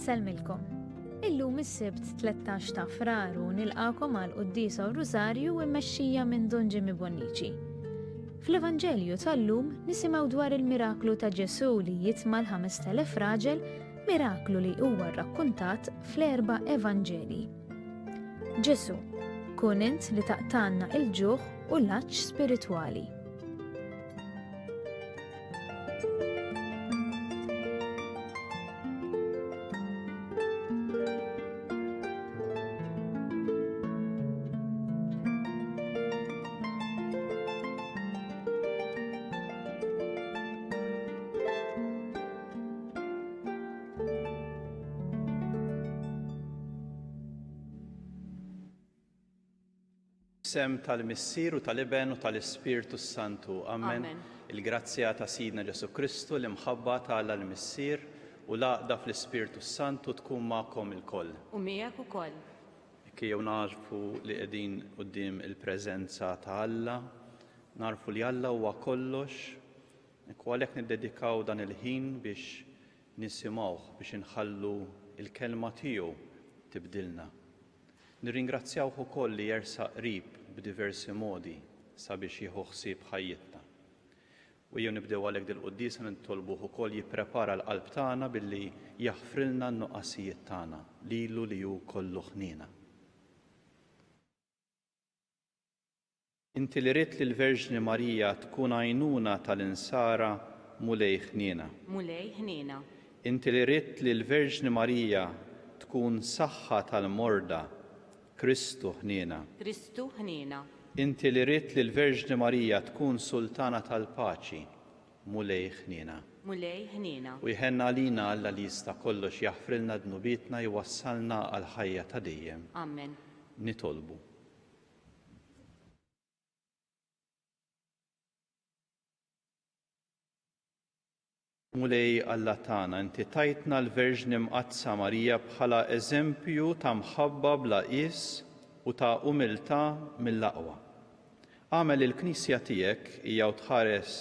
Insellmilkom. Illum is-Sibt 13 ta' Frar u nilqakom għal quddiesa u Rużarju immexxija minn Dun Jimmy Bonnici. Fl-Evanġelju tal-lum nisimgħu dwar il-miraklu ta' Ġesù li jitma' l-5000 raġel, miraklu li huwa rrakkuntat fl-erba' Evanġelji. Ġesù, kun int li taqtgħalna il-ġuħ u l-għatx spiritwali. F'isem tal-Missier u tal-Iben u tal-Ispirtu s-Santu. Amen. Il-grazzja ta' Sidna Ġesù Kristu, l-imħabba ta' Alla l-Missier u l-għaqda fl-Ispirtu s-Santu tkun magħkom ilkoll. U miegħek ukoll. Hekk ejjew nagħrfu li qegħdin quddiem il-preżenza ta' Alla, nagħrfu li Alla huwa kollox, hekk u għalhekk niddedikaw dan il-ħin biex nisimgħuh, biex inħallu l-kelma tiegħu tibdilna. Nirringrazzjawh ukoll li jersaq qrib b'diversi modi sabiex jieħu ħsieb ħajjitna. U ejjew nibdew għalhekk dil-quddiesa nitolbuh ukoll jipprepara l-qalb tagħna billi jaħfrilna n-nuqqasijiet tagħna, lilu li hu kollu ħniena. Inti li ridt li l-Verġni Marija tkun għajnuna tal-insara, Mulej ħniena. Mulej ħniena. Inti li ridt li l-Verġni Marija tkun saħħa tal-morda, Kristu ħniena. Kristu ħniena. Inti li ridt li l-Verġni Marija tkun Sultana tal-paċi, Mulej ħniena. Mulej ħniena. U jħenn għalina Alla li jista' kollox jaħfrilna dnubietna jwassalna għall-ħajja ta' dejjem. Amen. Nitolbu. Mulej Alla tagħna, inti tajtna l-Verġni Mqaddsa Marija bħala eżempju ta' mħabba bla qies u ta' umiltà mill-aqwa. Agħmel li l-Knisja tiegħek, hija u tħares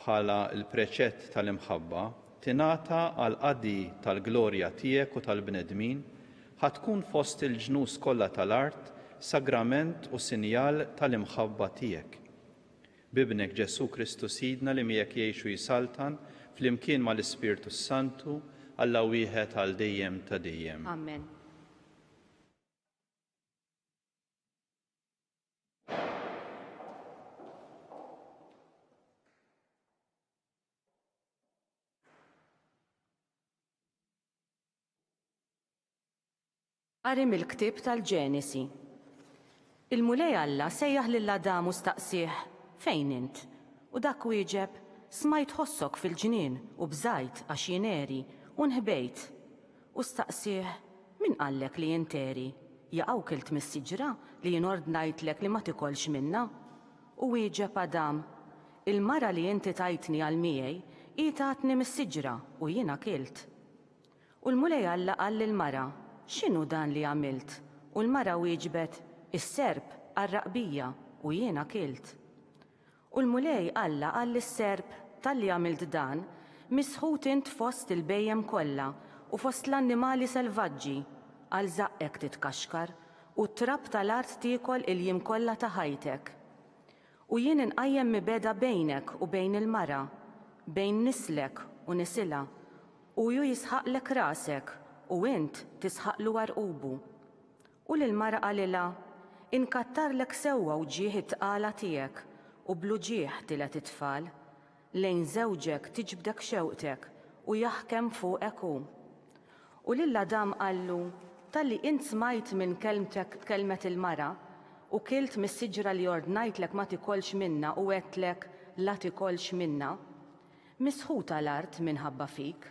bħala l-preċett tal-imħabba, tingħata għall-qadi tal-glorja tiegħek u tal-bnedmin, ħa tkun fost il-ġnus kollha tal-art sagrament u sinjal tal-imħabba tiegħek. B'Ibnek Ġesù Kristu Sidna li miegħek jgħix u jsaltan, flimkien mal-Ispirtu s-Santu, Alla wieħed għal dejjem ta' dejjem. Amen. Qari mill-ktieb tal-Ġenesi. Il-Mulej Alla sejjaħ lil Adam u staqsieh, Fejn int? U dak wieġeb, Smajt ħossok fil-ġnien u bżajt għax jien għeri, u nħbejt. U staqsieh, Min qallek li int għeri? Jaqaw kilt mis-siġra li jien ordnajtlek li ma tikolx minnha? U wieġeb Adam, Il-mara li inti tajtni għal miegħi, hi tatni mis-siġra u jiena kilt. U l-Mulej Alla qal lill-mara, X'inhu dan li għamilt? U l-mara wieġbet, Is-serp qarraq bija, u jiena kilt. U l-Mulej Alla qal lis-serp, Talli għamilt dan, misħut int fost il-bhejjem kollha u fost l-annimali selvaġġi, għal żaqqek titkaxkar, u t-trab tal-art tiekol il-jiem kollha ta' ħajtek. U jien inqajjem mibegħda bejnek u bejn il-mara, bejn nislek u nisilha, u hu jisħaqlek rasek u int tisħaqlu għarqubu. U lill-mara qalilha, Inkattarlek sewwa wġigħ it-tqala tiegħek, u bl-uġigħ tiled it-tfal. Lejn żewġek tiġbdek xewqtek, u jaħkem fuqek hu. U lil Adam qallu, Talli int smajt minn kelmtek kelmet il-mara, u kilt mis-siġra li ordnajtlek ma tikolx minnha u għedtlek, La tikolx minnha, Misħuta l-art minħabba fik,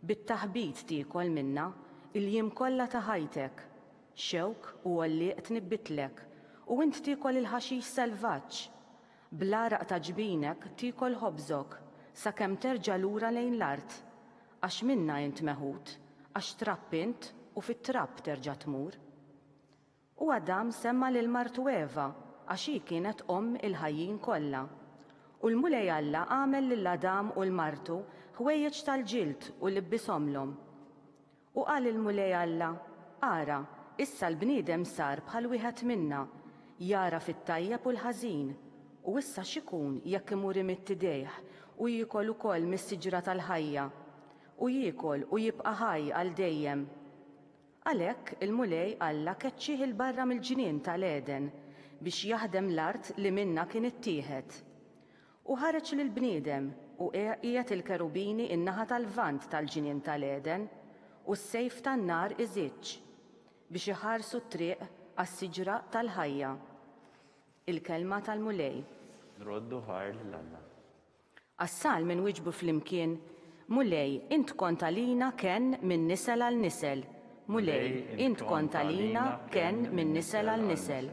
bit-taħbit tiekol minnha, il-jiem kollha ta' ħajtek. Xewk u għollieq tnibbitlek, u int tiekol il-ħaxix selvaġġ. Bl-għaraq ta' ġbinek tiekol ħobżok, sakemm terġa' lura lejn l-art. Għax minnha int meħud, għax trab int u fit-trab terġa' tmur. U Adam semma lil martu Eva, għax hi kienet omm il-ħajjin kollha. U l-Mulej Alla għamel lil Adam u 'l martu ħwejjeġ tal-ġild u libbishomlhom. U qal il-Mulej Alla, Ara, issa l-bniedem sar bħal wieħed minna, jagħraf it-tajjeb u l-ħażin, u issa x'ikun jekk imur imidd idejh u jiekol ukoll mis-siġra tal-ħajja, u jiekol u jibqa' ħaj għal dejjem? Għalhekk il-Mulej Alla keċċieh 'il barra mill-ġnien ta' l-Għeden biex jaħdem l-art li minnha kien ittieħed. U ħareġ lill-bniedem u qiegħed il-kerubini n-naħa tal-Lvant tal-ġnien ta' l-Għeden, u s-sejf tan-nar iżiġġ, biex iħarsu t-triq għas-siġra tal-ħajja. Il-Kelma tal-Mulej. Nroddu ħajr lil Alla. Għas-salm inwieġbu flimkien, Mulej, int kont għalina kenn minn nisel għal nisel. Mulej, int kont għalina kenn minn nisel għal nisel.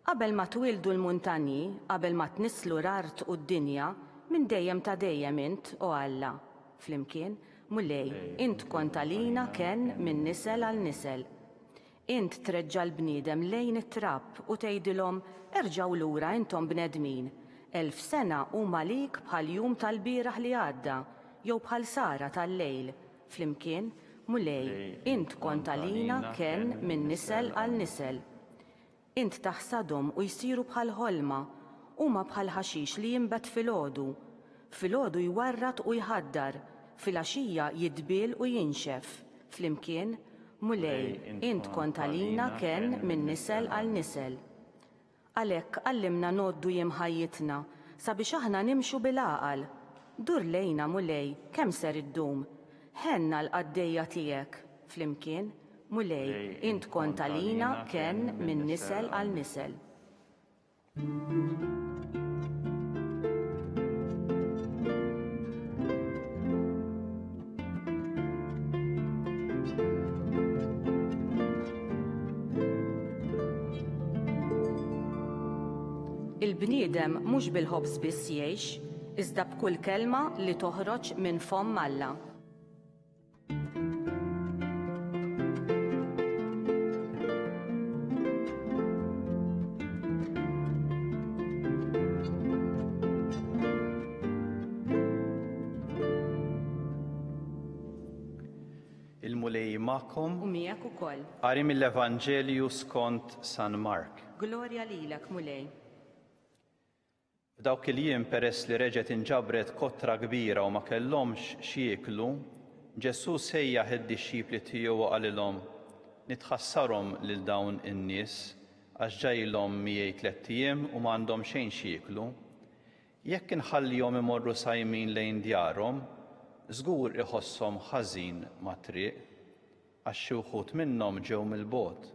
Qabel ma twieldu l-muntanji, qabel ma tnisslu l-art u d-dinja, minn dejjem ta' dejjem int, o Alla. Flimkien, Mulej, int kont għalina kenn minn nisel għal nisel. Int treġġa' l-bniedem lejn it-trab u tgħidilhom, 'Erġgħu lura intom bnedmin. 1000 sena huma għalik bħal jum tal-bieraħ li għadda, jew bħal sahra tal-lejl. Flimkien, Mulej, int kont għalina kenn minn nisel għal nisel. Int taħsadhom u jsiru bħal ħolma, huma bħal ħaxix li jinbet filgħodu. Filgħodu jwarrad u jħaddar, filgħaxija jidbiel u jinxef. Flimkien, Mulej, int kont għalina kenn minn nisel għal nisel. Għalhekk għallimna ngħoddu jiem ħajjitna, sabiex aħna nimxu bil-għaqal. Dur lejna, Mulej, kemm ser iddum? Ħenn għall-qaddejja tiegħek. Flimkien, Mulej, int kont għalina kenn minn nisel għal nisel. Il-bniedem mhux bil-ħobż biss jgħix, iżda b'kull kelma li toħroġ minn fomm Alla. Il-Mulej magħkom. U miegħek ukoll. Qari mill-Evanġelju skont San Mark. Glorja lilek, Mulej. F'dawk il-jiem, peress li reġgħet inġabret kotra kbira u ma kellhomx x'jieklu, Ġesù sejjaħ id-dixxipli tiegħu u qalilhom, Nitħassarhom lil dawn in-nies, għax ġa ilhom miegħi tlett ijiem u ma għandhom xejn x'jieklu. Jekk inħallihom imorru sajmin lejn djarhom, żgur iħosshom ħażin mat-triq, għax xi wħud minnhom ġew mill-bogħod.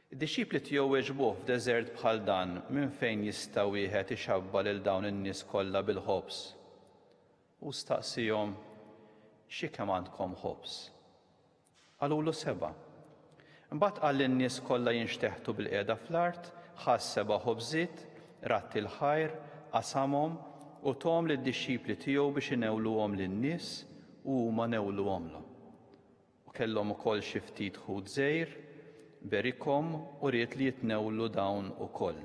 Id-dixxipli tiegħu weġbuh, F'deżert bħal dan, minn fejn jista' wieħed ixabba' lil dawn in-nies kollha bil-ħobż? Hu staqsiehom, Xi kemm għandkom ħobż? Qalulu, Sebgħa. Imbagħad qal lin-nies kollha jinxteħtu bilqiegħda fl-art, ħa s-seba' ħobżiet, radd il-ħajr, qasamhom, u tahom lid-dixxipli tiegħu biex inewluhom lin-nies, u huma newluhomlhom. U kellhom ukoll xi ftit ħut żgħir, berikhom u ried li jitnewlu dawn ukoll.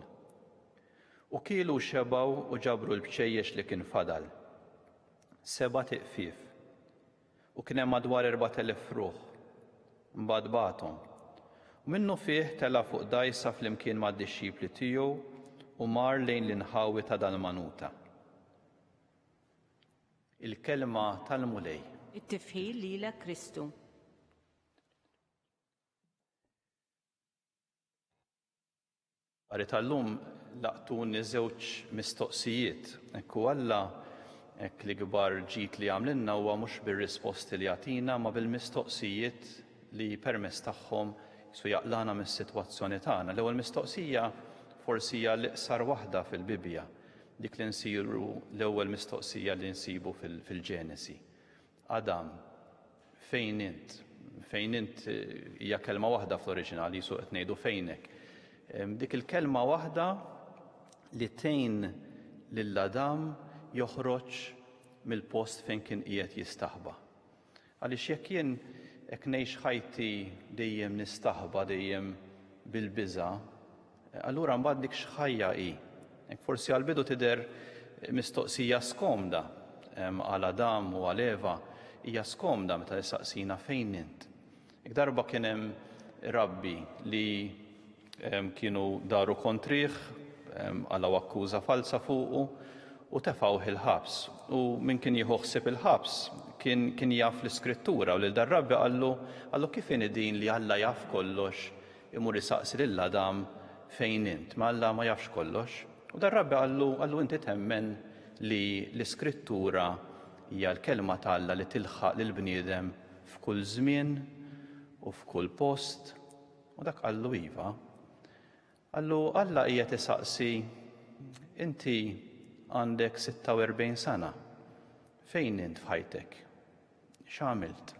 U kielu u xebgħu u ġabru l-bċejjeċ li kien fadal. Sebat iqfief. U kien hemm madwar 4000 ruħ. Imbagħad bagħathom. U minnufih tela' fuq dgħajsa flimkien mad-dixxipli tiegħu u mar lejn l-inħawi ta' Dalmanuta. Il-Kelma tal-Mulej. It-tifħir lilek Kristu. Qari tal-lum laqtuni żewġ mistoqsijiet. Hekk hu Alla, hekk l-ikbar ġid li għamlilna huwa mhux bir-risposti li jagħtina ma bil-mistoqsijiet li permezz tagħhom jisu jaqlana mis-sitwazzjoni tagħna. L-ewwel mistoqsija forsi hija l-iqsar waħda fil-Bibbja. Dik li nsiru l-ewwel mistoqsija li nsibu fil-Ġenesi. Adam, fejn int? Fejn int hija kelma waħda fl-oriġinali, jisu qed ngħidu fejnek. Dik il-kelma waħda li tgħin lil Adam joħroġ mill-post fejn kien qiegħed jistaħba. Għaliex jekk jien hekk ngħix ħajti dejjem nistaħba, dejjem bil-biża', allura mbagħad dik x'ħajja hi? Hekk forsi għall-bidu tidher mistoqsija skomda għal Adam u għal Eva. hija skomda meta jistaqsina fejn int. Jekk darba kien hemm rabbi li kienu daru kontrih, qalgħu akkuża falza fuqu u tefgħuh il-ħabs. U min kien jieħu ħsieb il-ħabs kien kien jaf l-Iskrittura u lil dar-rabbi qallu, qallu kif inhi din li Alla jaf kollox imur isaqsi lil Adam fejn int, ma Alla ma jafx kollox. U dar-rabbi qallu, qallu inti temmen li l-Iskrittura hija l-kelma ta' Alla li tilħaq lill-bniedem f'kull żmien u f'kull post? U dak qallu iva. Qallu Alla qiegħed isaqsi inti għandek 46 sena. Fejn int f'ħajtek? X'għamilt?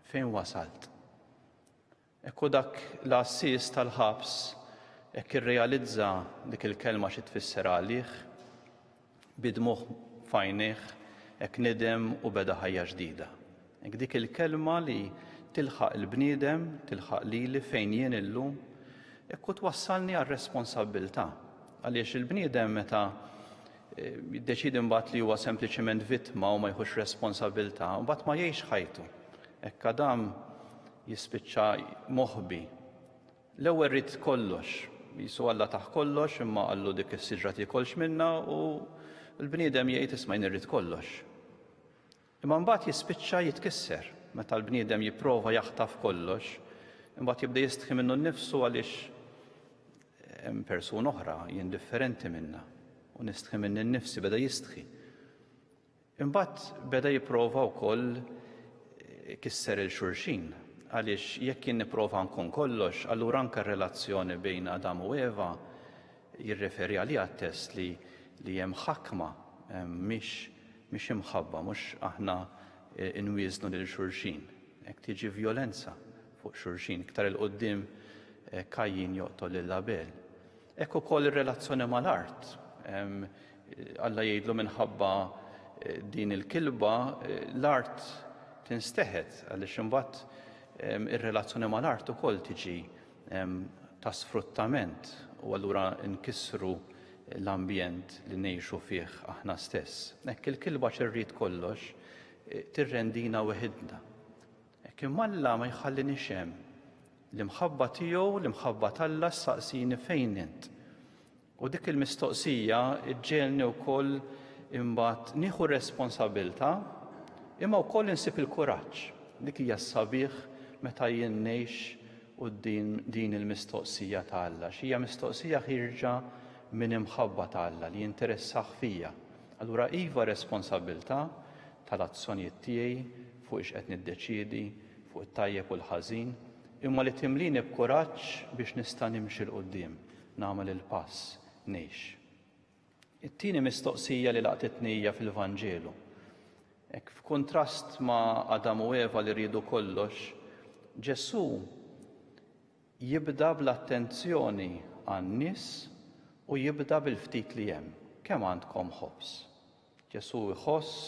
Fejn wasalt? Hekk hu dak l-għassies tal-ħabs hekk irrealizza dik il-kelma xi tfisser għalih, bi dmugħ f'għajnejh hekk nidem u beda ħajja ġdida. Hekk dik il-kelma li tilħaq il-bniedem, tilħaq lili fejn jien illum, hekk u twassalni għar-responsabbiltà. Għaliex il-bniedem meta eh, jiddeċiedi mbagħad li huwa sempliċement vittma u ma jħux responsabbiltà, mbagħad ma jgħix ħajtu. Hekk Adam jispiċċa moħbi. L-ewwel ried kollox, jisu Alla taħ kollox imma qallu dik is-siġra tiekolx minnha u l-bniedem jgħid isma' jien irrid kollox. Imma mbagħad jispiċċa jitkisser meta l-bniedem jipprova jaħtaf kollox, imbagħad jibda jistħi minnu nnifsu għaliex hemm persuna oħra jien differenti minna u nistħi minni nnifsi beda jistħi. Imbagħad beda jipprova wkoll ikisser 'il xulxin, għaliex jekk jien nipprova nkun kollox, allura anke r-relazzjoni bejn Adam u Eva jirreferi għaliha t-test li li hemm ħakma, mhix mhix imħabba, mhux aħna nwieżnu lil xulxin. Hekk tiġi vjolenza fuq xulxin. Iktar 'il quddiem Kajjin joqtol lil Abel. Hekk ukoll ir-relazzjoni mal-art. Alla jgħidlu minħabba eh, din il-kilba eh, l-art tinsteħet għaliex imbagħad ir-relazzjoni mal-art ukoll tiġi ta' sfruttament u allura nkissru l-ambjent li ngħixu fih aħna stess. Hekk il-kilba xirrid kollox eh, tirrendina weħidna. Hekk imma Alla ma jħallinix hemm. L-imħabba tiegħu, l-imħabba t'Alla ssaqsini fejn int. U dik il-mistoqsija ġġegħelni wkoll imbagħad nieħu responsabilità imma wkoll insib il-kuraġġ. Dik hija s-sabiħ meta jien ngħix quddiem din il-mistoqsija ta' Alla. X'hija mistoqsija ħierġa minn imħabba ta' Alla li jinteressah fija. Allura iva responsabilità tal-azzjonijiet tiegħi fuq ix qed niddeċiedi, fuq it-tajjeb u l-ħażin, imma li timlini b'kuraġġ biex nista' nimxi 'l quddiem, nagħmel il-pass, ngħix. It-tieni mistoqsija li laqtitni hija fil-Vanġelu. Hekk f'kuntrast ma' Adam u Eva li riedu kollox, Ġesù jibda bl-attenzjoni għan-nies u jibda bil-ftit li hemm. Kemm għandkom ħobż? Ġesù jħoss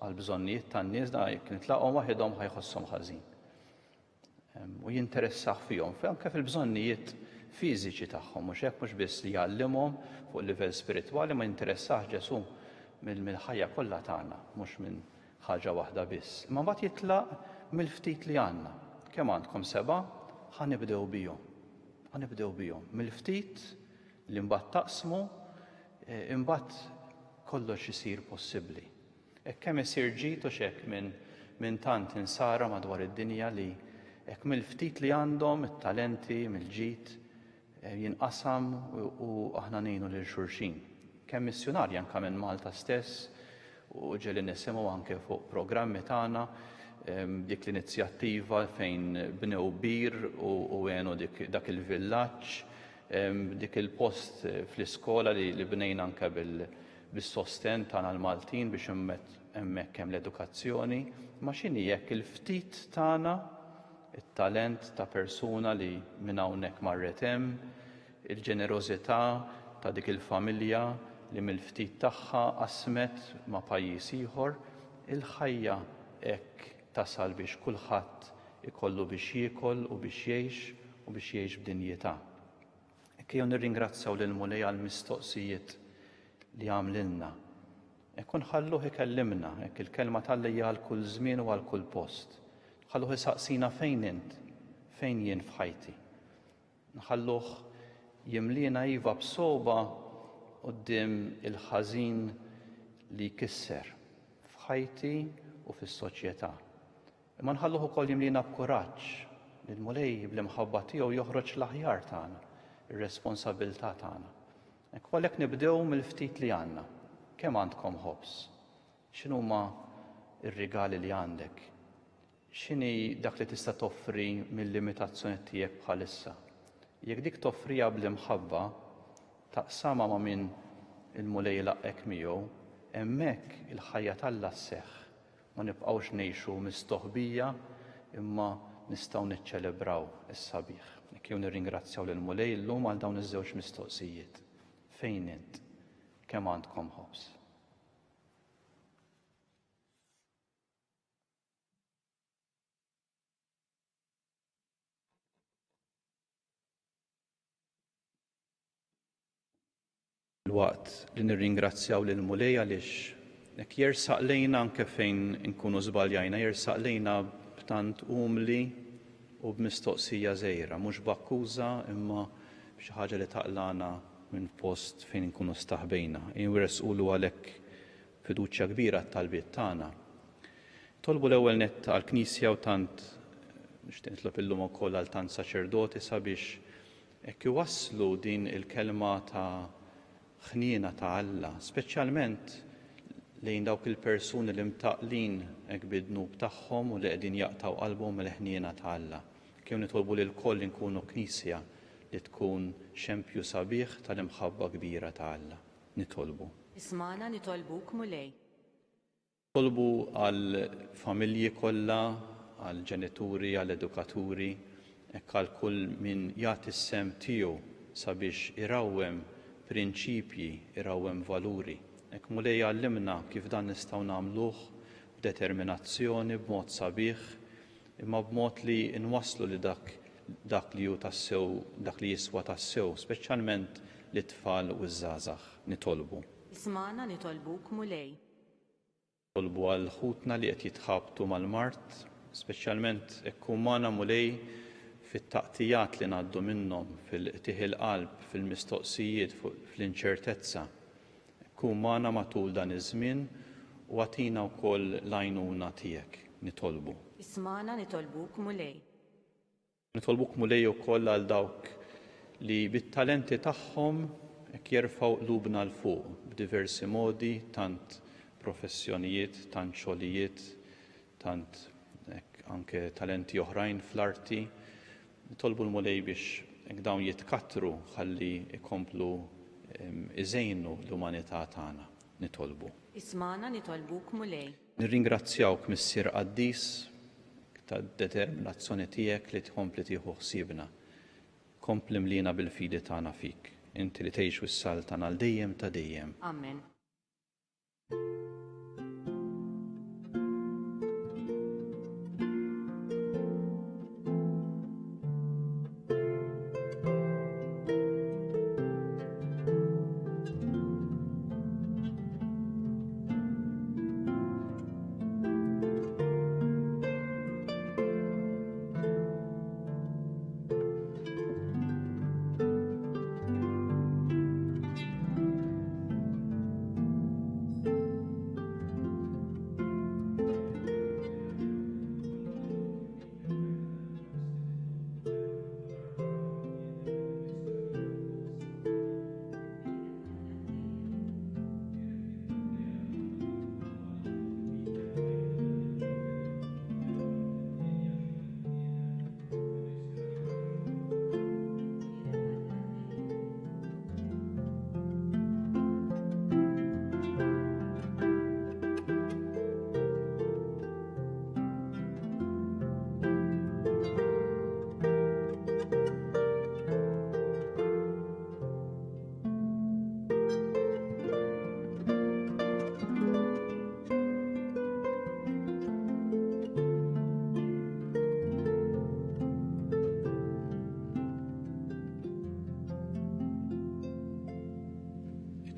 għall-bżonnijiet tan-nies, da jekk nitlaqhom waħidhom ħa jħosshom ħażin. U jinteressah fihom, anke fil-bżonnijiet fiżiċi tagħhom, mhux hekk mhux biss li jgħallimhom fuq livell spiritwali, ma jinteressah Ġesù mill-ħajja kollha tagħna, mhux minn ħaġa waħda biss. Imma mbagħad jitlaq mill-ftit li għandna. Kemm għandkom seba'? Ħa nibdew bihom. Ħa nibdew bihom. Mill-ftit li mbagħad taqsmu, eh, imbagħad kollox isir possibbli. Hekk kemm isir ġid u x'hekk minn minn tant insara madwar id-dinja li hekk mill-ftit li għandhom, it-talenti, mill-ġid, eh, jinqasam u aħna ngħinu lil xulxin. Kemm missjunarji anke minn Malta stess u ġeli nisimgħu anke fuq programmi tagħna dik l-inizjattiva fejn bnew bir u għenu dak il-villaġġ Dik il-post fl-iskola li bnejna anke bis-sostenn tagħna l-Maltin biex hemmhekk hemm l-edukazzjoni, ma x'inhi jekk il-ftit tagħna, it-talent ta' persuna li minn hawnhekk marret hemm, il-ġenerożità ta' dik il-familja li mill-ftit tagħha qasmet ma' pajjiż ieħor, il-ħajja hekk tasal biex kulħadd ikollu biex jiekol u biex jgħix u biex jgħix b'dinjità. Hekk ejjew nirringrazzjaw lill-Mulej għall-mistoqsijiet li għamlilna. Hekk u nħalluh ikellimna, hekk il-kelma t'Alla hija għal kull żmien u għal kull post. Nħalluh isaqsina fejn int, fejn jien f'ħajti. Nħalluh jimliena iva b'sogħba quddiem il-ħażin li jkisser f'ħajti u fis-soċjetà. Imma nħalluh ukoll jimlina b'kuraġġ li l-Mulej bl-imħabba tiegħu joħroġ l-aħjar tagħna, ir-responsabilità tagħna. Hekk għalhekk nibdew mill-ftit li għandna. Kemm għandkom ħobż? X'inhuma r-rigali li għandek? X'inhi dak li tista' toffri mill-limitazzjoni tiegħek bħalissa? Jekk dik toffriha bl-imħabba, taqsamha ma' min il-Mulej ilaqqgħek miegħu, hemmhekk il-ħajja t'Alla sseħħ. Ma nibqgħux ngħixu mistoħbija imma nistgħu niċċelebraw is-sabiħ. Hekk jew nirringrazzjaw lill-Mulej illum għal dawn iż-żewġ mistoqsijiet. Fejn int? Kemm għandkom ħobż? Filwaqt li nirringrazzjaw lill-Mulej għaliex hekk jersaq lejna anke fejn inkunu żbaljajna, jersaq lejna b'tant umli u b'mistoqsija żgħira, mhux b'akkuża imma b'xi ħaġa li taqlagħna minn post fejn inkunu staħbejna. Inressqulu għalhekk b'fiduċja kbira t-talbiet tagħna. Nitolbu l-ewwel nett għall-Knisja u tant nixtieq nitlob illum ukoll għal tant saċerdoti sabiex Hekk iwasslu din il-kelma ta' ħniena ta' Alla, speċjalment lejn dawk il-persuni li mtaqqlin hekk bid-dnub tagħhom u li qegħdin jaqtgħu qalbhom mill-ħniena ta' Alla. Kemm nitolbu li lkoll inkunu Knisja li tkun xempju sabiħ tal-imħabba kbira ta' Alla. Nitolbu. Ismagħna nitolbuk Mulej. Nitolbu għall-familji kollha, għall-ġenituri, għall-edukaturi, hekk għal kull min jagħti s-sehem tiegħu sabiex irawwem prinċipji, irawwem valuri. Hekk Mulej għallimna kif dan nistgħu nagħmluh b'determinazzjoni, b'mod sabiħ, imma b'mod li nwasslu li dak dak li hu tassew dak li jiswa tassew, speċjalment lit-tfal u ż-żgħażagħ. Nitolbu. Ismagħna nitolbuk Mulej. Nitolbu għal ħutna li qed jitħabtu mal-mard, speċjalment hekk kun magħna Mulej fit-taqtigħat li ngħaddu minnhom, fil-qtigħ il-qalb, fil-mistoqsijiet, fl-inċertezza. Kun magħna matul dan iż-żmien u agħtina wkoll l-għajnuna tiegħek. Nitolbu. Ismagħna nitolbuk Mulej. Nitolbuk Mulej ukoll għal dawk li bit-talenti tagħhom hekk jerfgħu qlubna 'l fuq b'diversi modi, tant professjonijiet, tant xogħlijiet, tant hekk anke talenti oħrajn fl-arti. Nitolbu l-Mulej biex hekk dawn jitkattru ħalli jkomplu iżejnu l-umanità tagħna. Nitolbu. Ismagħna nitolbuk Mulej. Nirringrazzjawk Missier Qaddis tad-determinazzjoni tiegħek li tkompli tieħu ħsiebna. Kompli mliena bil-fidi tagħna fik, inti li tgħix u ssaltan għal dejjem ta' dejjem. Amen.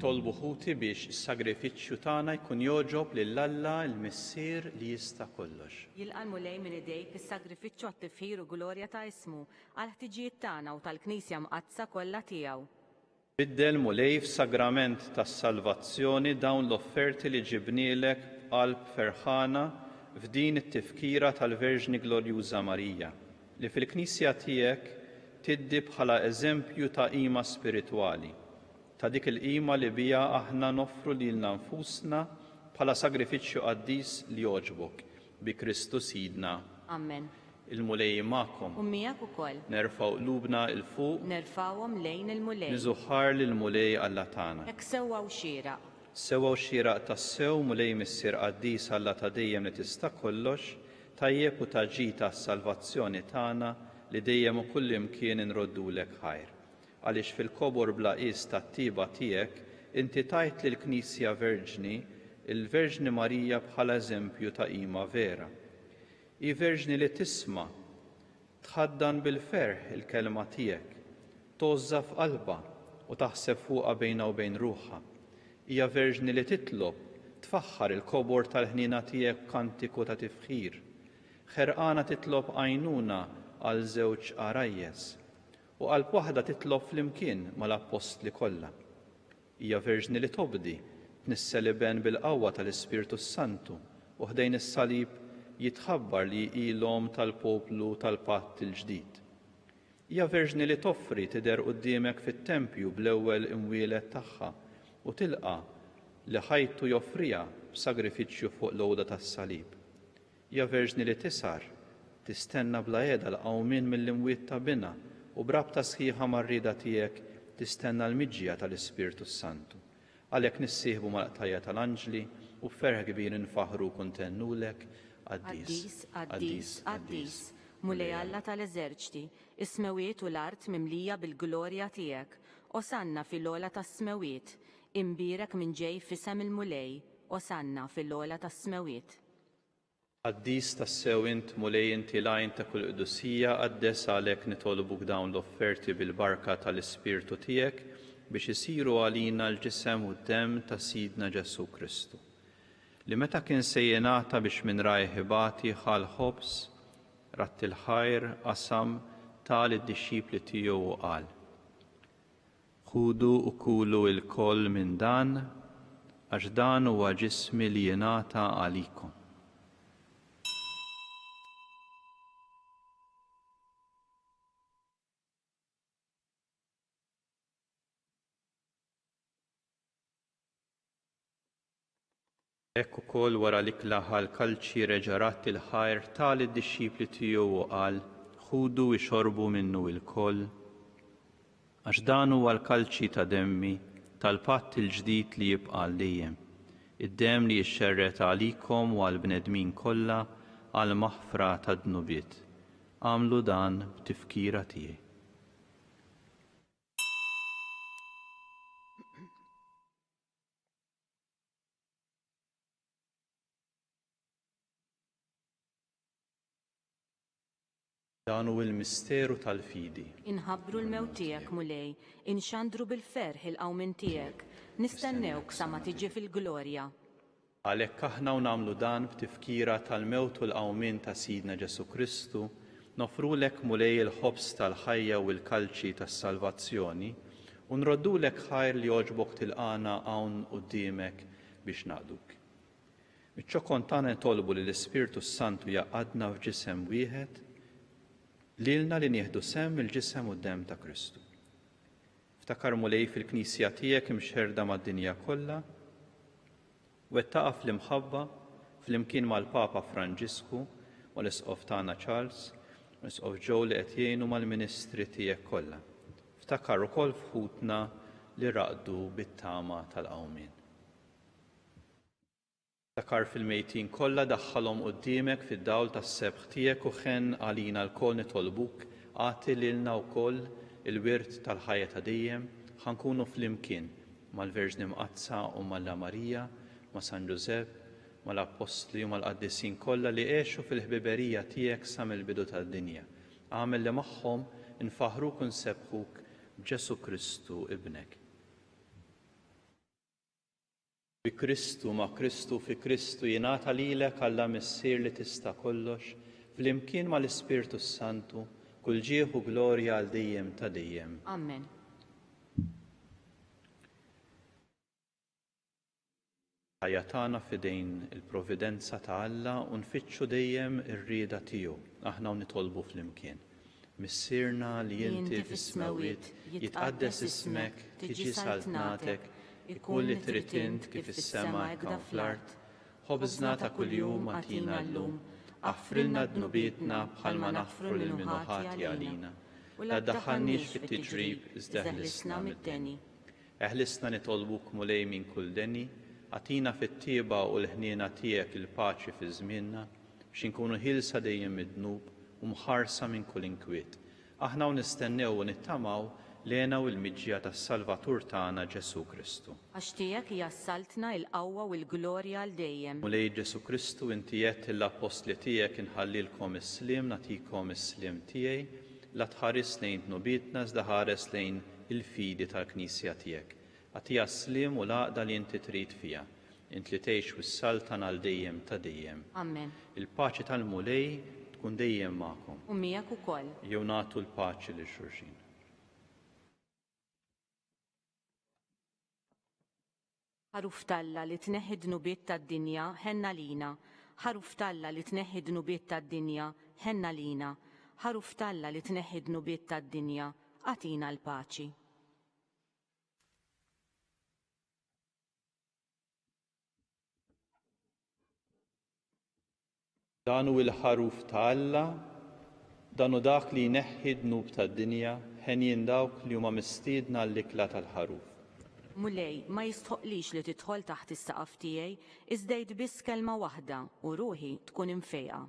Itolbu ħuti biex is-sagrifiċċju tagħna jkun jogħġob lil Alla l-Missier li jista' kollox. Jilqa' l-Mulej minn idejk is-sagrifiċċju għat-tifħir u glorja ta' ismu, għall-ħtiġijiet tagħna u tal-Knisja Mqaddsa kollha tiegħu. Biddel, Mulej, f'sagrament tas-salvazzjoni dawn l-offerti li ġibnielek b'qalb ferħana f'din it-tifkira tal-Verġni Glorjuża Marija, li fil-Knisja tiegħek tiddi bħala eżempju ta' qima spiritwali, ta' dik il-qima li biha aħna noffru lilna nfusna bħala sagrifiċċju qaddis li jogħġbok, bi Kristu Sidna. Amen. Il-Mulej magħkom. U miegħek ukoll. Nerfgħu qlubna 'l fuq. Nerfgħuhom lejn il-Mulej. Niżu ħajr lill-Mulej Alla tagħna. Hekk sewwa u xieraq. Sewwa u xieraq tassew, Mulej Missier qaddis Alla ta' dejjem li tista' kollox, tajjeb u ta' ġid għas-salvazzjoni tagħna li dejjem u kullimkien inroddulek ħajr. Għaliex fil-kobor bla qies tat-tjieba tiegħek inti tajt lill-Knisja Verġni, il-Verġni Marija bħala eżempju ta' qima vera. Hi Verġni li tisma', tħaddan bil-ferħ il-kelma tiegħek, tgħożżha f'qalbha u taħseb fuqha bejnha u bejn ruħha. Hija Verġni li titlob, tfaħħar il-kobor tal-ħniena tiegħek b'kantiku ta' tifħir. Ħerqana titlob għajnuna għal żewġ għarajjes. U qalb waħda titlob flimkien mal-Appostli kollha. Hija Verġni li tobdi, tnissel iben bil-qawwa tal-Ispirtu s-Santu u ħdejn is-salib jitħabbar li hi l-Omm tal-poplu tal-Patt il-Ġdid. Hija Verġni li toffri tidher quddiemek fit-tempju bl-ewwel imwieled tagħha u tilqa' li ħajtu joffriha b'sagrifiċċju fuq l-għuda tas-salib. Hija Verġni li tisgħar, tistenna bla heda l-qawmien mill-imwiet ta' Binha u b'rabta sħiħa mar-rieda tiegħek tistenna l-miġja tal-Ispirtu s-Santu. Għalhekk nissieħbu mal-qtajja' tal-anġli u b'ferħ kbir infaħħruk u ntennulek, Qaddis, Qaddis, qaddis, qaddis, Mulej Alla tal-eżerċti, is-smewwiet u l-art mimlija bil-glorja tiegħek. Osanna fil-ogħla tas-smewwiet. Imbierek min ġej f'isem il-Mulej. Osanna fil-ogħla tas-smewwiet. Qaddis tassew int, Mulej, inti l-għajn ta' kull qdusija, qaddes għalhekk nitolbuk dawn l-offerti bil-barka ta' l-Ispirtu tiegħek biex isiru għalina l-ġisem u d-demm ta' Sidna Ġesù Kristu, li meta kien se jingħata biex minn rajh ibati ħa l-ħobż, radd il-ħajr, qasam, ta lid-dixxipli tiegħu u qal, Ħudu u kulu ilkoll minn dan, għax dan huwa ġismi li jingħata għalikom. Hekk ukoll wara l-ikla ħa l-kalċi reġa' radd il-ħajr, ta lid-dixxipli tiegħu u qal, Ħudu ixorbu minnu ilkoll, għax dan huwa l-kalċi ta' demmi, tal-patt il-ġdid li jibqa' għal dejjem, id-demm li jixxerred għalikom u għall-bnedmin kollha għall-maħfra tad-dnubiet. Agħmlu dan b'tifkira tiegħi. Dan hu l-misteru tal-fidi. Inħabbru l-mewt tiegħek, Mulej, inxandru bil-ferħ il-qawmien tiegħek, nistennewk sa ma tiġi fil-glorja. Għalhekk aħna u nagħmlu dan b'tifkira tal-mewt u l-qawmien ta' Sidna Ġesù Kristu, noffrulek, Mulej, il-ħobż tal-ħajja u l-kalċi tas-salvazzjoni, u nroddulek ħajr li għoġbok tilqagħna hawn quddiemek biex naqduk. Miċ-ċokon tagħna nitolbu li l-Ispirtu s-Santu jgħaqqadna f'ġisem wieħed, lilna li nieħdu sehem mill-ġisem u d-demm ta' Kristu. Ftakar Mulej fil-Knisja tiegħek imxerrda mad-dinja kollha, wettaqha fl-imħabba flimkien mal-Papa Franġisku, mal-Isqof tagħna Charles, l-Isqof Joe li qed jgħinu mal-ministri tiegħek kollha. Ftakar ukoll f'ħutna li raqdu bit-tama tal-qawmien. Ftakar fil-mejtin kollha, daħħalhom quddiemek fid-dawl tas-sebħ tiegħek u ħenn għalina lkoll nitolbuk, agħti lilna wkoll il-wirt tal-ħajja ta' dejjem, ħa nkunu flimkien mal-Verġni Mqaddsa Omm Alla Marija, ma' San Ġużepp, mal-Appostli u mal-qaddisin kollha li għexu fil-ħbiberija tiegħek sa mill-bidu tad-dinja. Agħmel li magħhom infaħħruk u nsebbħuk b'Ġesù Kristu Ibnek. Bi Kristu, ma' Kristu, fi Kristu jingħata lilek Alla Missier li tista' kollox, flimkien mal-Ispirtu s-Santu, kull ġieħ u glorja għal dejjem ta' dejjem. Amen. Ħajja tagħna f'idejn il-providenza ta' Alla u nfittxu dejjem ir-rieda tiegħu, aħna u nitolbu flimkien. Missierna li inti fis-smewwiet, jitqaddes ismek, tiġi saltnatek, ikun li trid int kif fis-sema hekk hawn fl-art. Ħobżna ta' kuljum agħtina llum. Aħfrilna dnubietna bħalma naħfru lil min hu ħati għalina. La ddaħħalniex fit-tiġrib iżda eħlisna mid-deni. Eħlisna nitolbuk Mulej minn kull deni, agħtina fit-tjieba u l-ħniena tiegħek il-paċi fi żmienna, biex inkunu ħielsa dejjem mid-dnub u mħarsa minn kull inkwiet, aħna u nistennew u nittamaw l-hena u l-miġja tas-Salvatur tagħna Ġesù Kristu. Għax tiegħek hija s-saltna, il-qawwa u l-glorja għal dejjem. Mulej Ġesù Kristu, inti għedt lill-appostli tiegħek inħallilkom is-sliem, nagħtikom is-sliem tiegħi, la tħarisx lejn dnubietna iżda ħares lejn il-fidi tal-Knisja tiegħek. Agħtiha s-sliem u l-għaqda li inti trid fiha. Int li tgħix u ssaltan għal dejjem ta' dejjem. Amen. Il-paċi tal-Mulej tkun dejjem magħkom. U miegħek ukoll. Jew nagħtu l-paċi lil xulxin. Ħaruf t'Alla li tneħħi d-dnubiet tad-dinja, ħenn għalina. Ħaruf t'Alla li tneħħi d-dnubiet tad-dinja, ħenn għalina. Ħaruf t'Alla li tneħħi d-dnubiet tad-dinja, agħtina l-paċi. Dan hu l-Ħaruf ta' Alla, dan hu dak li jneħħi d-dnub tad-dinja, henjin dawk li huma mistiedna għall-ikla tal-Ħaruf. Mulej, ma jistħoqqlix li tidħol taħt is-saqaf tiegħi, iżda għid biss kelma waħda u ruħi tkun imfejqa.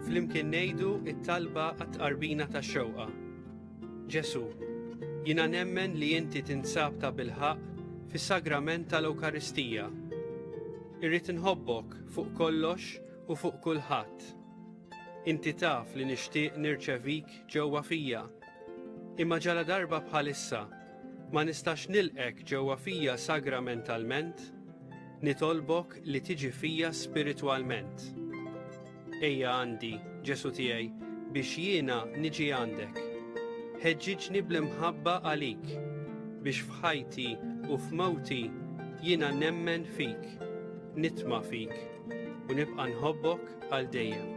Flimkien ngħidu it-talba għat-tqarbina tax-xewqa. Ġesù, jiena nemmen li inti tinsab ta' bilħaqq fis-sagrament tal-Ewkaristija. Irrid inħobbok fuq kollox u fuq kulħadd. Inti taf li nixtieq nirċevik ġewwa fija. Imma ġaladarba bħalissa ma nistax nilqek ġewwa fija sagramentalment, nitolbok li tiġi fija spiritwalment. Ejja għandi, Ġesù tiegħi, biex jiena niġi għandek. Ħeġġiġni bl-imħabba għalik, biex f'ħajti u f'mewti jiena nemmen fik, nitma' fik u nibqa' nħobbok għal dejjem.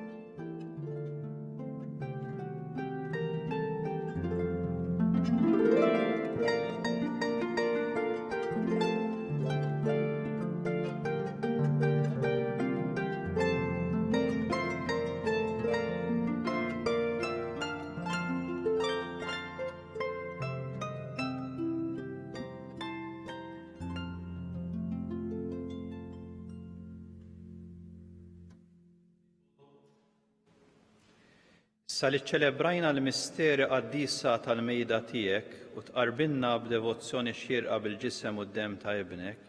Issa li ċċelebrajna l-misteri qaddisa tal-mejda tiegħek u tqarbinna b'devozzjoni xierqa bil-ġisem u d-demm ta' Ibnek,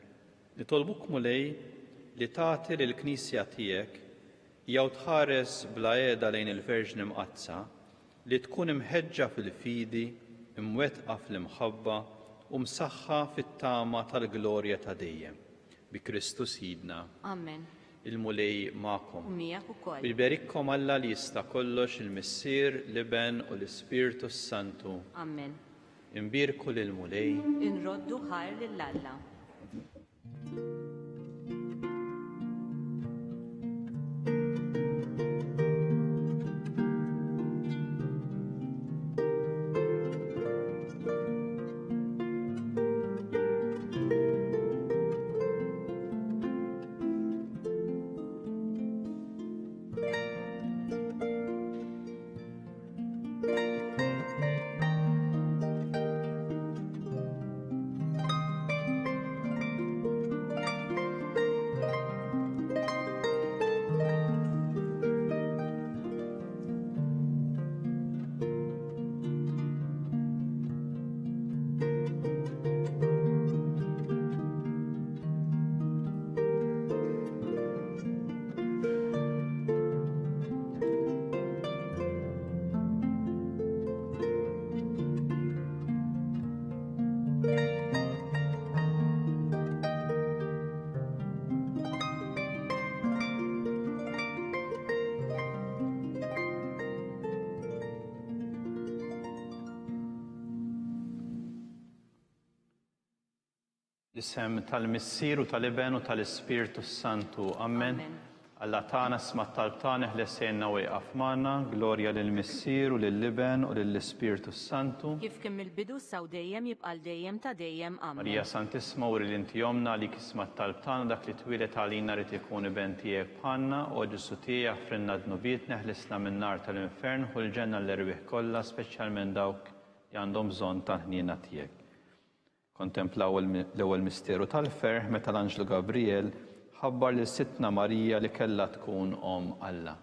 nitolbuk Mulej li tagħti lill-Knisja tiegħek jew tħares bla qiegħda lejn il-Verġni Mqaddsa li tkun imħeġġa fil-fidi, imwettqa fl-imħabba u msaħħa fit-tama tal-glorja ta' dejjem. Bi Kristu Sidna. Amen. Il-Mulej magħkom. U miegħek ukoll. U jberikkom Alla li jista' kollox, il-Missier, l-Iben u l-Ispirtu s-Santu. Amen. Inbierku lill-Mulej. Inroddu ħajr lil Alla. L-isem tal-Missier u tal-Iben u tal-Ispirtu s-Santu. Amen. Alla tagħna sma' t-talb tagħna eħles għinna u ieqaf magħna. Glorja lill-Missier u lill-Iben u lill-Ispirtu s-Santu. Kif kien mill-bidu issa u dejjem jibqa' għal dejjem ta' dejjem. Amen. Marija Santissima uri li inti ommna għalik isma' t-talb tagħna dak li twieled għalina ried ikun iben tiegħek bħalna, o Ġesù tiegħi aħfrilna dnubietna eħlisna min-nar tal-infern ħu l-ġenna l-erwieħ kollha speċjalment dawk li għandhom bżonn tal-ħniena tiegħek. Kontemplaw l-ewwel misteru tal-ferħ meta l-anġlu Gabrijel ħabbar lil Sidtna Marija li kellha tkun Omm Alla.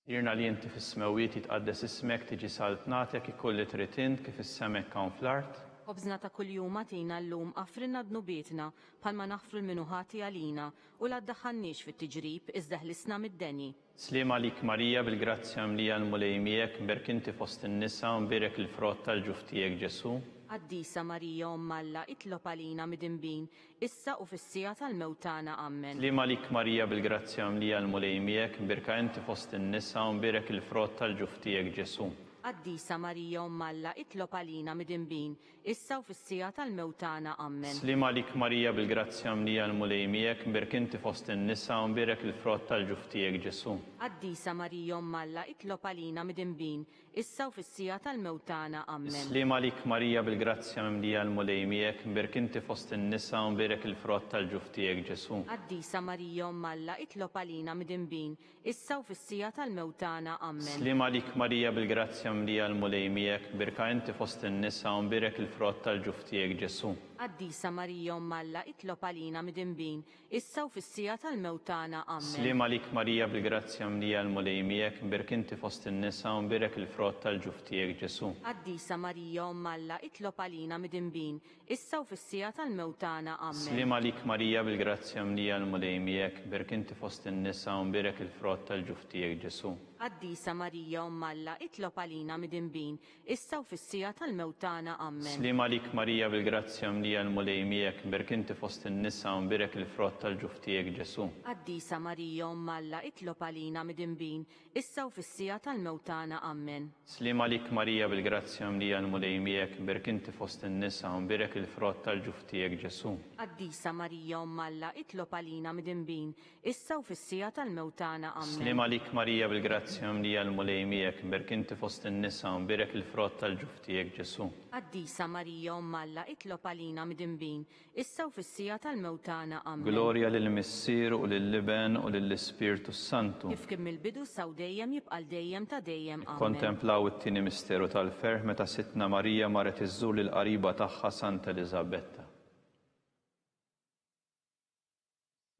Missierna li inti fis-smewwiet jitqaddes ismek, tiġi saltnatek, ikun li trid int kif is-sema hekk hawn fl-art. Ħobżna ta' kuljum agħtina llum, aghfrilna dnubietna, bħalma naħfru 'l min hu ħati għalina, u la ddaħħalniex fit-tiġrib, iżda ħlisna mid-deni. Sliem għalik Marija bil-grazzja mlija l-Mulej miegħek, mberk inti fost in-nisa u mbierek il-frott tal-ġuf tiegħek Ġesù. Qaddisa Marija Omm Alla itlob għalina midinbin, issa u fis-siegħa tal-mewt tagħna. Ammen. Sliem għalik Marija bil-grazzja mlija l-Mulej miegħek, mbierka inti fost in-nisa u mbierek il-frott tal-ġuf tiegħek Ġesù. Qaddisa Marija Omm Alla itlob għalina midinbin, issa u fis-siegħa tal-mewt tagħna. Ammen. Sliem għalik Marija bil-grazzja mlija l-Mulej miegħek, mbierk inti fost in-nisa u mbierek il-frott tal-ġuf tiegħek Ġesù. Qaddisa Marija Omm Alla itlob għalina midinbin, issa u fis-siegħa tal-mewt tagħna. Ammen. Sliem għalik Marija bil-grazzja mimlija l-Mulej miegħek, mbierk inti fost in-nisa u mbierek il-frott tal-ġuf tiegħek Ġesù. Qaddisa Marija Omm Alla itlob għalina midinbin, issa u fis-siegħa tal-mewt tagħna. Ammen. Sliem għalik Marija bil-grazzja mlija l-Mulej miegħek, mbierka inti fost in-nisa u mbierek il-frott tal-ġuf tiegħek Ġesù. Qaddisa Marija Omm Alla itlob għalina midinbin, issa u fis-siegħa tal-mewt tagħna. Ammen. Sliem għalik Marija bil-grazzja mlija l-Mulej miegħek, mbierk inti fost in-nisa u mbierek il-frott tal-ġuf tiegħek Ġesù. Qaddisa Marija Omm Alla itlob għalina midinbin, issa u fis-siegħa tal-mewt tagħna. Ammen. Sliem għalik Marija bil-grazzja mlija l-Mulej miegħek, mbierk inti fost in-nisa u mbierek il-frott tal-ġuf tiegħek Ġesù. Qaddisa Marija Omm Alla itlob għalina midinbin, issa u fis-siegħa tal-mewt tagħna. Ammen. Sliem għalik Marija bil-grazzja mlija l-Mulej miegħek, mbierk inti fost in-nisa u mbierek il-frott tal-ġuf tiegħek Ġesù. Qaddisa Marija Omm Alla itlob għalina midinbin, issa u fis-siegħa tal-mewt tagħna. Ammen. Sliem għalik Marija bil-grazzja mlija l-Mulej miegħek, mbierk inti fost in-nisa u mbierek il-frott tal-ġuf tiegħek Ġesù. Qaddisa Marija Omm Alla itlob għalina midinbin, issa u fis-siegħa tal-mewt tagħna. Ammen. Sliem għalik Marija bil-grazzja mlija l-Mulej miegħek, mbierk inti fost in-nisa u mbierek il-frott tal-ġuf tiegħek Ġesù. Qaddisa Marija Omm Alla itlob għalina midinbin, issa u fis-siegħa tal-mewt tagħna. Ammen. Glorja lill-Missier u lill-Iben u lill-Ispirtu s-Santu. Kif kien mill-bidu issa u dejjem jibqa' għal dejjem ta' dejjem. Ammen. Ikkontemplaw it-tieni misteru tal-ferħ meta Sidtna Marija marret iżżur lill-qariba tagħha Santa Eliżabetta.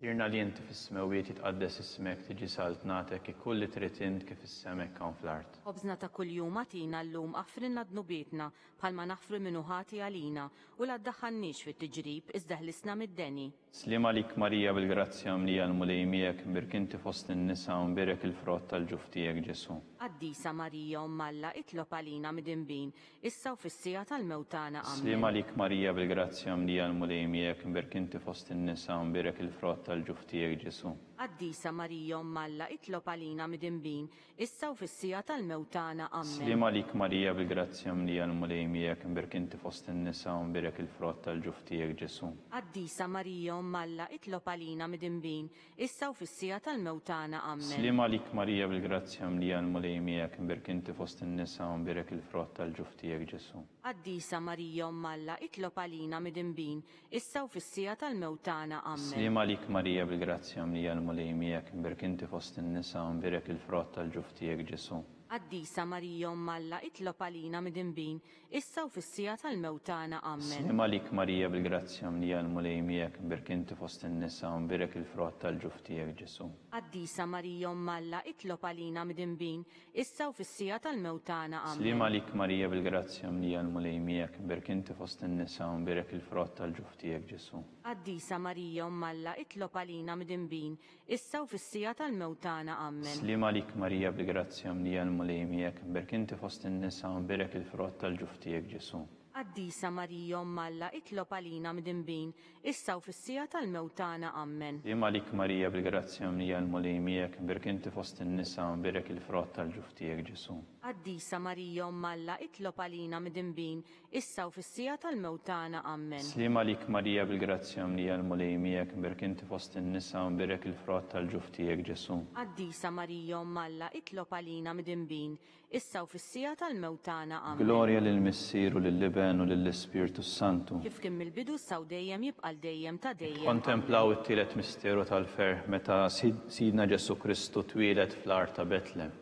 Missierna li inti fis-smewwiet jitqaddes ismek, tiġi saltnatek, ikun li trid int kif fis-sema hekk hawn fl-art. Ħobżna ta' kuljum agħtina llum, aħfrilna dnubietna, bħalma naħfru 'l min hu ħati għalina, u la ddaħħalniex fit-tiġrib, iżda ħlisna mid-deni. Sliem għalik Marija bil-grazzja mlija l-Mulej miegħek imbierk inti fost in-nisa u mbierek il-frott tal-ġuf tiegħek Ġesù. Qaddisa Marija Omm Alla itlob għalina midinbin, issa u fis-siegħa tal-mewt tagħna. Ammen. Sliem għalik Marija bil-grazzja mlija l-Mulej miegħek imbierk inti fost in-nisa u mbierek il-frott tal-ġuf tiegħek Ġesù. Qaddisa Marija Omm Alla itlob għalina midinbin, issa u fis-siegħa tal-mewt tagħna. Ammen. Sliem għalik Marija bil-grazzja mlija l-Mulej miegħek imbierk inti fost in-nisa u mbierek il-frott tal-ġuf tiegħek Ġesù. Qaddisa Marija Omm Alla itlob għalina midinbin, issa u fis-siegħa tal-mewt tagħna. Ammen. Sliem għalik Marija bil-grazzja mlija l-Mulej miegħek imbierk inti fost in-nisa u mbierek il-frott tal-ġuf tiegħek Ġesù. Qaddisa Marija Omm Alla itlob għalina midinbin, issa u fis-siegħa tal-mewt tagħna. Ammen. Sliem għalik Marija bil-grazzja mlija l-Mulej miegħek imbierk inti fost in-nisa u mbierek il-frott tal-ġuf tiegħek Ġesù. Qaddisa Marija Omm Alla itlob għalina midinbin, issa u fis-siegħa tal-mewt tagħna. Ammen. Sliem għalik Marija bil-grazzja mlija l-Mulej miegħek imbierk inti fost in-nisa u mbierek il-frott tal-ġuf tiegħek Ġesù. Qaddisa Marija Omm Alla itlob għalina midinbin, issa u fis-siegħa tal-mewt tagħna. Ammen. Sliem għalik Marija bil-grazzja mlija l-Mulej miegħek, imbierk inti fost in-nisa u mbierek il-frott tal-ġuf tiegħek Ġesù. Qaddisa Marija Omm Alla itlob għalina midinbin, issa u fis-siegħa tal-mewt tagħna. Ammen. Sliem għalik Marija bil-grazzja mlija l-Mulej miegħek, imbierk inti fost in-nisa u mbierek il-frott tal-ġuf tiegħek Ġesù. Qaddisa Marija Omm Alla itlob għalina midinbin, issa u fis-siegħa tal-mewt tagħna. Ammen. Sliem għalik Marija bil-grazzja mlija l-Mulej miegħek, imbierk inti fost in-nisa u mbierek il-frott tal-ġuf tiegħek Ġesù. Qaddisa Marija Omm Alla itlob għalina midinbin, issa u fis-siegħa tal-mewt tagħna. Ammen. Sliem għalik Marija bil-grazzja mlija l-Mulej miegħek, imbierk inti fost in-nisa u mbierek il-frott tal-ġuf tiegħek Ġesù. Qaddisa Marija Omm Alla itlob għalina midinbin, issa u fis-siegħa tal-mewt tagħna. Ammen. Glorja lill-Missier u lill-Iben u lill-Ispirtu s-Santu. Kif kien mill-bidu issa u dejjem jibqa' għal dejjem ta' dejjem. Ammen. Nikkontemplaw it-tielet misteru tal-ferħ meta Sidna Ġesù Kristu twieled fl-għar ta' Betlem.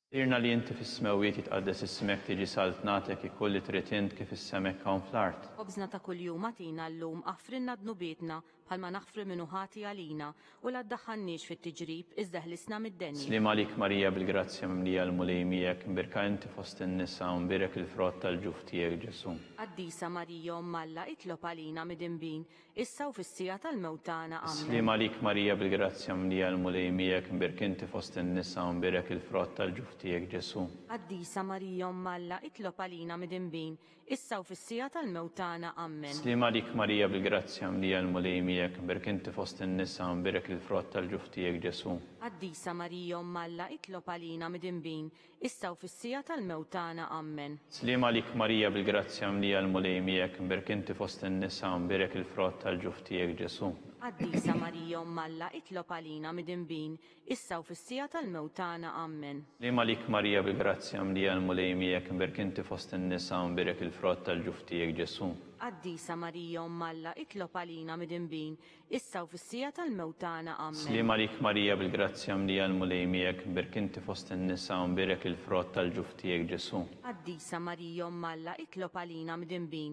Missierna li inti fis-smewwiet jitqaddes ismek tiġi saltnatek ikun li trid int kif is-sema hekk hawn fl-art. Ħobżna ta' kuljum agħtina llum aħfrilna dnubietna Bħalma naħfru min hu ħati għalina, u la ddaħħalniex fit-tiġrib, iżda ħlisna mid-deni. Sliem għalik Marija bil-grazzja mimlija l-Mulej miegħek, imbierka inti fost in-nisa u mbierek il-frott tal-ġuf tiegħek Ġesù. Qaddisa Marija Omm Alla itlob għalina midinbin, issa u fis-siegħa tal-mewt tagħna. Ammen. Sliem għalik Marija bil-grazzja mimlija l-Mulej miegħek, imbierka inti fost in-nisa u mbierek il-frott tal-ġuf tiegħek Ġesù. Qaddisa Marija Omm Alla itlob għalina midinbin, issa u fis-siegħa tal-mewt tagħna. Ammen. Sliem għalik Marija bil-grazzja mlija l-Mulej miegħek, imbierek inti fost in-nisa u mbierek il-frott tal-ġuf tiegħek Ġesù. Qaddisa Marija Omm Alla itlob għalina midinbin, issa u fis-siegħa tal-mewt tagħna. Ammen. Sliem għalik Marija bil-grazzja mlija l-Mulej miegħek, imbierek inti fost in-nisa u mbierek il-frott tal-ġuf tiegħek Ġesù. Qaddisa Marija Omm Alla itlob għalina midinbin, issa u fis-siegħa tal-mewt tagħna. Ammen. Sliem għalik Marija bil-grazzja mlija l-Mulej miegħek imbierk inti fost in-nisa u mbierek il-frott tal-ġuf tiegħek Ġesù. Qaddisa Marija Omm Alla itlob għalina midinbin, issa u fis-siegħa tal-mewt tagħna. Ammen. Sliem għalik Marija bil-grazzja mlija l-Mulej miegħek imbierk inti fost in-nisa u mbierek il-frott tal-ġuf tiegħek Ġesù. Qaddisa Marija Omm Alla itlob għalina midinbin,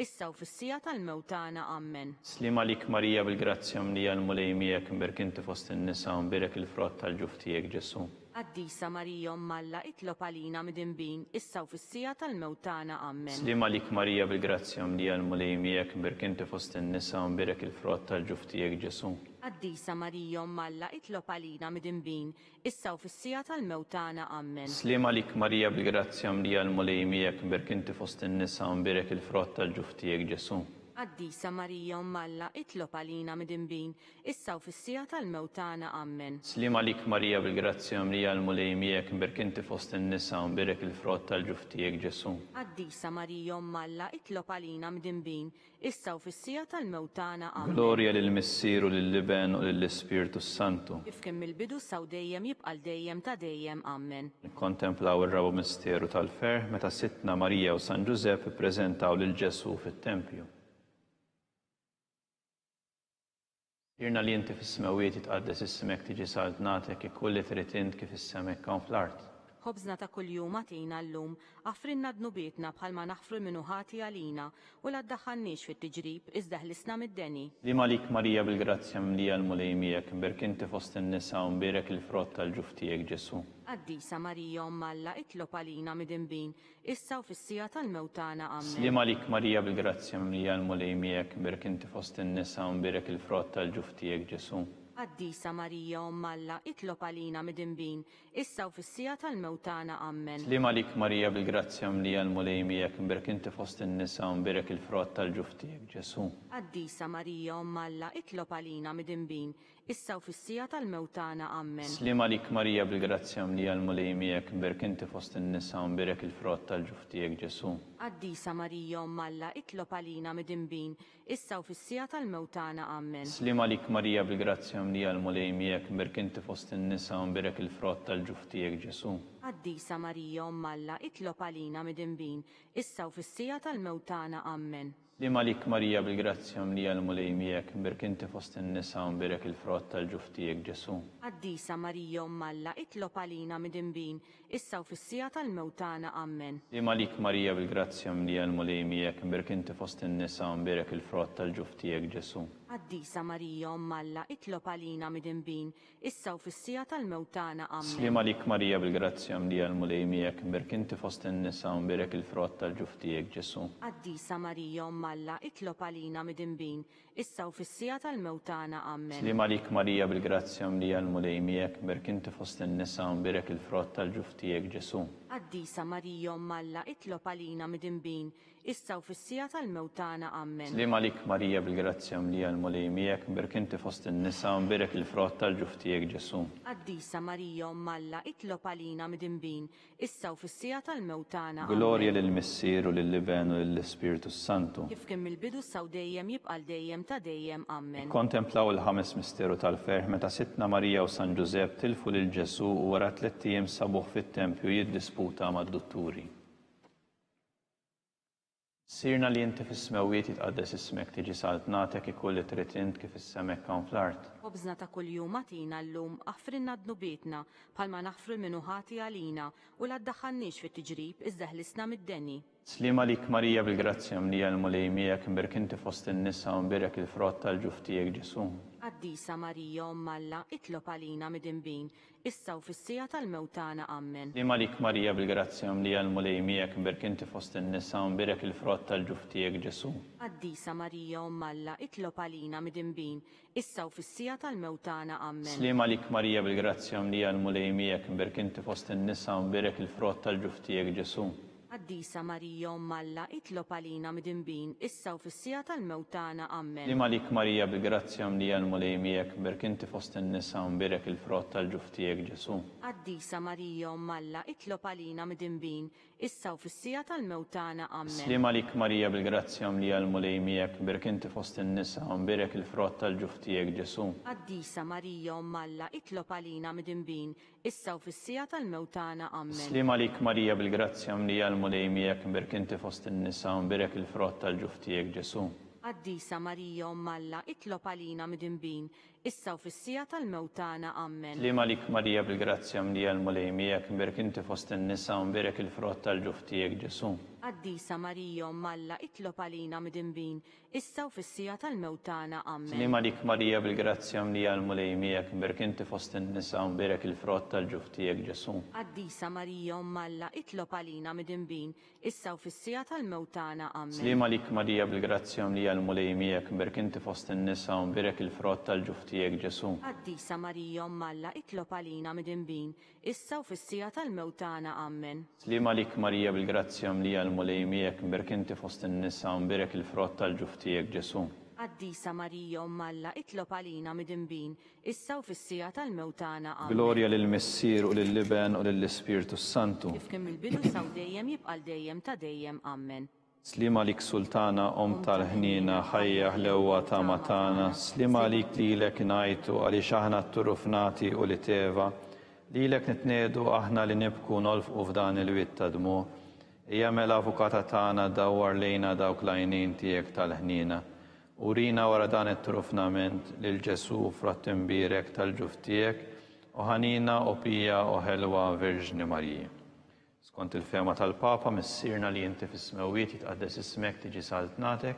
issa u fis-siegħa tal-mewt tagħna. Ammen. Sliem għalik Marija bil-grazzja mlija l-Mulej miegħek imbierk inti fost in-nisa u mbierek il-frott tal-ġuf tiegħek Ġesù. Qaddisa Marija Omm Alla itlob għalina midinbin issa u fis-siegħa tal-mewt tagħna. Ammen. Sliem għalik Marija bil-grazzja mlija l-Mulej miegħek imbierk inti fost in-nisa u mbierek il-frott tal-ġuf tiegħek Ġesù. Qaddisa Marija Omm Alla itlob għalina midinbin issa u fis-siegħa tal-mewt tagħna. Ammen. Sliem għalik Marija bil-grazzja mlija l-Mulej miegħek imbierk inti fost in-nisa u mbierek il-frott tal-ġuf tiegħek Ġesù. Qaddisa Marija Omm Alla itlob għalina midinbin, issa u fis-siegħa tal-mewt tagħna. Ammen. Sliem għalik Marija bil-grazzja mlija l-Mulej miegħek imbierk inti fost in-nisa u mbierek il-frott tal-ġuf tiegħek Ġesù. Qaddisa Marija Omm Alla itlob għalina midinbin, issa u fis-siegħa tal-mewt tagħna. Ammen. Glorja lill-Missier u lill-Iben u lill-Ispirtu s-Santu. Kif kien mill-bidu issa u dejjem jibqa' għal dejjem ta' dejjem. Ammen. Nikkontemplaw ir-raba' misteru tal-ferħ meta Sidtna Marija u San Ġużepp ippreżentaw lil Ġesù fit-tempju. Missierna li inti fis-smewwiet jitqaddes ismek tiġi saltnatek ikun li trid int kif is-sema hekk hawn fl-art. Ħobżna ta' kuljum agħtina llum, aħfrilna dnubietna bħalma naħfru 'l min hu ħati għalina, u la ddaħħalniex fit-tiġrib, iżda ħlisna mid-deni. Sliem għalik Marija bil-grazzja mimlija l-Mulej miegħek, imbierk inti fost in-nisa u mbierek il-frott tal-ġuf tiegħek Ġesù. Qaddisa Marija Omm Alla itlob għalina midinbin, issa u fis-siegħa tal-mewt tagħna. Ammen. Sliem għalik Marija bil-grazzja mimlija l-Mulej miegħek, imbierk inti fost in-nisa u mbierek il-frott tal-ġuf tiegħek Ġesù. Qaddisa Marija Omm Alla itlob għalina midinbin, issa u fis-siegħa tal-mewt tagħna. Ammen. Sliem għalik Marija bil-grazzja mlija l-Mulej miegħek imbierek inti fost in-nisa u mbierek il-frott tal-ġuf tiegħek Ġesù. Qaddisa Marija Omm Alla itlob għalina midinbin, issa u fis-siegħa tal-mewt tagħna. Ammen. Sliem għalik Marija bil-grazzja mlija l-Mulej miegħek imbierek inti fost in-nisa u mbierek il-frott tal-ġuf tiegħek Ġesù. Qaddisa Marija Omm Alla itlob għalina midinbin, issa u fis-siegħa tal-mewt tagħna. Ammen. Sliem għalik Marija bil-grazzja mlija l-Mulej miegħek imbierk inti fost in-nisa u mbierek il-frott tal-ġuf tiegħek Ġesù. Qaddisa Marija Omm Alla itlob għalina midinbin, issa u fis-siegħa tal-mewt tagħna. Ammen. Sliem għalik Marija bil-grazzja mlija l-Mulej miegħek imbierk inti fost in-nisa u mbierek il-frott tal-ġuf tiegħek Ġesù. Qaddisa Marija Omm Alla itlob għalina midinbin, issa u fis-siegħa tal-mewt tagħna. Ammen. Sliem għalik Marija bil-grazzja mlija l-Mulej miegħek imbierek inti fost in-nisa u mbierek il-frott tal-ġuf tiegħek Ġesù. Qaddisa Marija Omm Alla itlob għalina midinbin, issa u fis-siegħa tal-mewt tagħna. Ammen. Sliem għalik Marija bil-grazzja mlija l-Mulej miegħek imbierek inti fost in-nisa u mbierek il-frott tal-ġuf tiegħek Ġesù. Qaddisa Marija Omm Alla itlob għalina midinbin, issa u fis-siegħa tal-mewt tagħna. Ammen. Sliem għalik Marija bil-grazzja mlija l-Mulej miegħek, imbierek inti fost in-nisa u mbierek il-frott tal-ġuf tiegħek Ġesù. Qaddisa Marija Omm Alla itlob għalina midinbin, issa u fis-siegħa tal-mewt tagħna. Ammen. Sliem għalik Marija bil-grazzja mlija l-Mulej miegħek, imbierek inti fost in-nisa u mbierek il-frott tal-ġuf tiegħek Ġesù. Qaddisa Marija Omm Alla itlob għalina midinbin, issa u fis-siegħa tal-mewt tagħna. Ammen. Glorja lill-Missier u lill-Iben u lill-Ispirtu s-Santu. Kif kien mill-bidu issa u dejjem jibqa' għal dejjem ta' dejjem. Ammen. Ikkontemplaw il-ħames misteru tal-ferħ meta Sidtna Marija u San Ġużepp tilfu lil Ġesù u wara tlett ijiem sabuh fit-tempju jiddisputa mad-dutturi. Missierna li inti fis-smewwiet jitqaddes ismek tiġi saltnatek ikun li trid int kif is-sema hekk hawn fl-art. Ħobżna ta' kuljum agħtina llum, aħfrilna dnubietna, bħalma naħfru 'l min hu ħati għalina, u la ddaħħalniex fit-tiġrib, iżda ħlisna mid-deni. Sliem għalik Marija bil-grazzja mlija l-Mulej miegħek imbierek inti fost in-nisa u mbierek il-frott tal-ġuf tiegħek Ġesù. Qaddisa Marija Omm Alla, itlob għalina midinbin, issa u fis-siegħa tal-mewt tagħna. Ammen. Sliem għalik Marija bil-grazzja mlija l-Mulej miegħek imbierek inti fost in-nisa u mbierek il-frott tal-ġuf tiegħek Ġesù. Qaddisa Marija Omm Alla, itlob għalina midinbin, issa u fis-siegħa tal-mewt tagħna. Ammen. Sliem għalik Marija bil-grazzja mlija l-Mulej miegħek imbierek inti fost in-nisa u mbierek il-frott tal-ġuf tiegħek Ġesù. Qaddisa Marija Omm Alla, itlob għalina midinbin, issa u fis-siegħa tal-mewt tagħna. Ammen. Sliem għalik Marija bil-grazzja mlija l-Mulej miegħek, imbierek inti fost in-nisa u mbierek il-frott tal-ġuf tiegħek Ġesù. Qaddisa Marija Omm Alla, itlob għalina midinbin, issa u fis-siegħa tal-mewt tagħna. Ammen. Sliem għalik Marija bil-grazzja mlija l-Mulej miegħek, imbierek inti fost in-nisa u mbierek il-frott tal-ġuf tiegħek Ġesù. Qaddisa Marija Omm Alla, itlob għalina midinbin, issa u fis-siegħa tal-mewt tagħna. Ammen. Sliem għalik Marija bil-grazzja mlija l-Mulej miegħek imbierek inti fost in-nisa u mbierek il-frott tal-ġuf tiegħek Ġesù. Qaddisa Marija Omm Alla, itlob għalina midinbin, issa u fis-siegħa tal-mewt tagħna. Ammen. Sliem għalik Marija bil-grazzja mlija l-Mulej miegħek imbierek inti fost in-nisa u mbierek il-frott tal-ġuf tiegħek Ġesù. Qaddisa Marija Omm Alla, itlob għalina midinbin, issa u fis-siegħa tal-mewt tagħna. Ammen. Sliem għalik Marija bil-grazzja mlija l-Mulej miegħek, imbierek inti fost in-nisa u mbierek il-frott tal-ġuf tiegħek Ġesù. Qaddisa Marija Omm Alla, itlob għalina midinbin, issa u fis-siegħa tal-mewt tagħna. Ammen. Sliem għalik Marija bil-grazzja mlija l-Mulej miegħek, imbierek inti fost in-nisa u mbierek il-frott tal-ġuf tiegħek Ġesù. Qaddisa Marija Omm Alla, itlob għalina midinbin, issa u fis-siegħa tal-mewt tagħna. Ammen. Sliem għalik Marija bil-grazzja mlija l-Mulej miegħek imbierek inti fost in-nisa u mbierek il-frott tal-ġuf tiegħek Ġesù. Qaddisa Marija Omm Alla, itlob għalina midinbin, issa u fis-siegħa tal-mewt tagħna. Ammen. Glorja lill-Missier u lill-Iben u lill-Ispirtu s-Santu. Kif kien mill-bidu sa u dejjem jibqa' għal dejjem ta' dejjem. Ammen. Sliem għalik Sultana, Omm tal-ħniena, ħajja, ħlewwa, tama tagħna, sliem għalik lilek ngħajtu għaliex aħna tturufnati ulied Eva, lilek nitniegħdu aħna li nibku u nolfqu f'dan il-wied ta' dmugħ. Ejja mela Avukata tagħna dawwar lejna dawk l-għajnejn tiegħek tal-ħniena. Urina wara dan it-turufnament lil Ġesù frott imbierek tal-ġuf tiegħek, o ħanina, o pija, o ħelwa Verġni Marija. Skont il-fehma tal-Papa, Missierna li inti fis-smewwiet, jitqaddes ismek, tiġi saltnatek,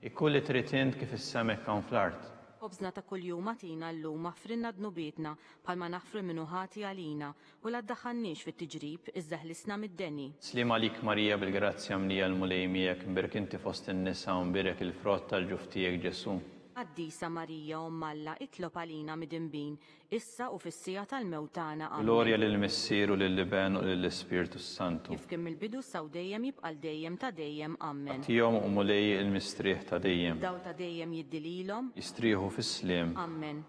ikun li trid int kif is-sema hekk hawn fl-art. Ħobżna ta' kuljum agħtina llum, aħfrilna dnubietna, bħalma naħfru 'l min hu ħati għalina, u la ddaħħalniex fit-tiġrib, iżda ħlisna mid-deni. Sliem għalik Marija bil-grazzja mlija l-Mulej miegħek, imbierek inti fost in-nisa u mbierek il-frott tal-ġuf tiegħek Ġesù. Qaddisa Marija, Omm Alla, itlob għalina midinbin, Issa u fis-siegħa tal-mewt tagħna. Amen. Glorja lill-Missier u lill-Iben u lill-Ispirtu s-Santu. Kif kien mill-bidu issa u dejjem jibqa' għal dejjem ta' dejjem. Amen. Agħtihom, o Mulej, il-mistrieħ ta' dejjem. Id-dawl ta' dejjem jiddi lilhom. Jistrieħu fis-sliem. Amen.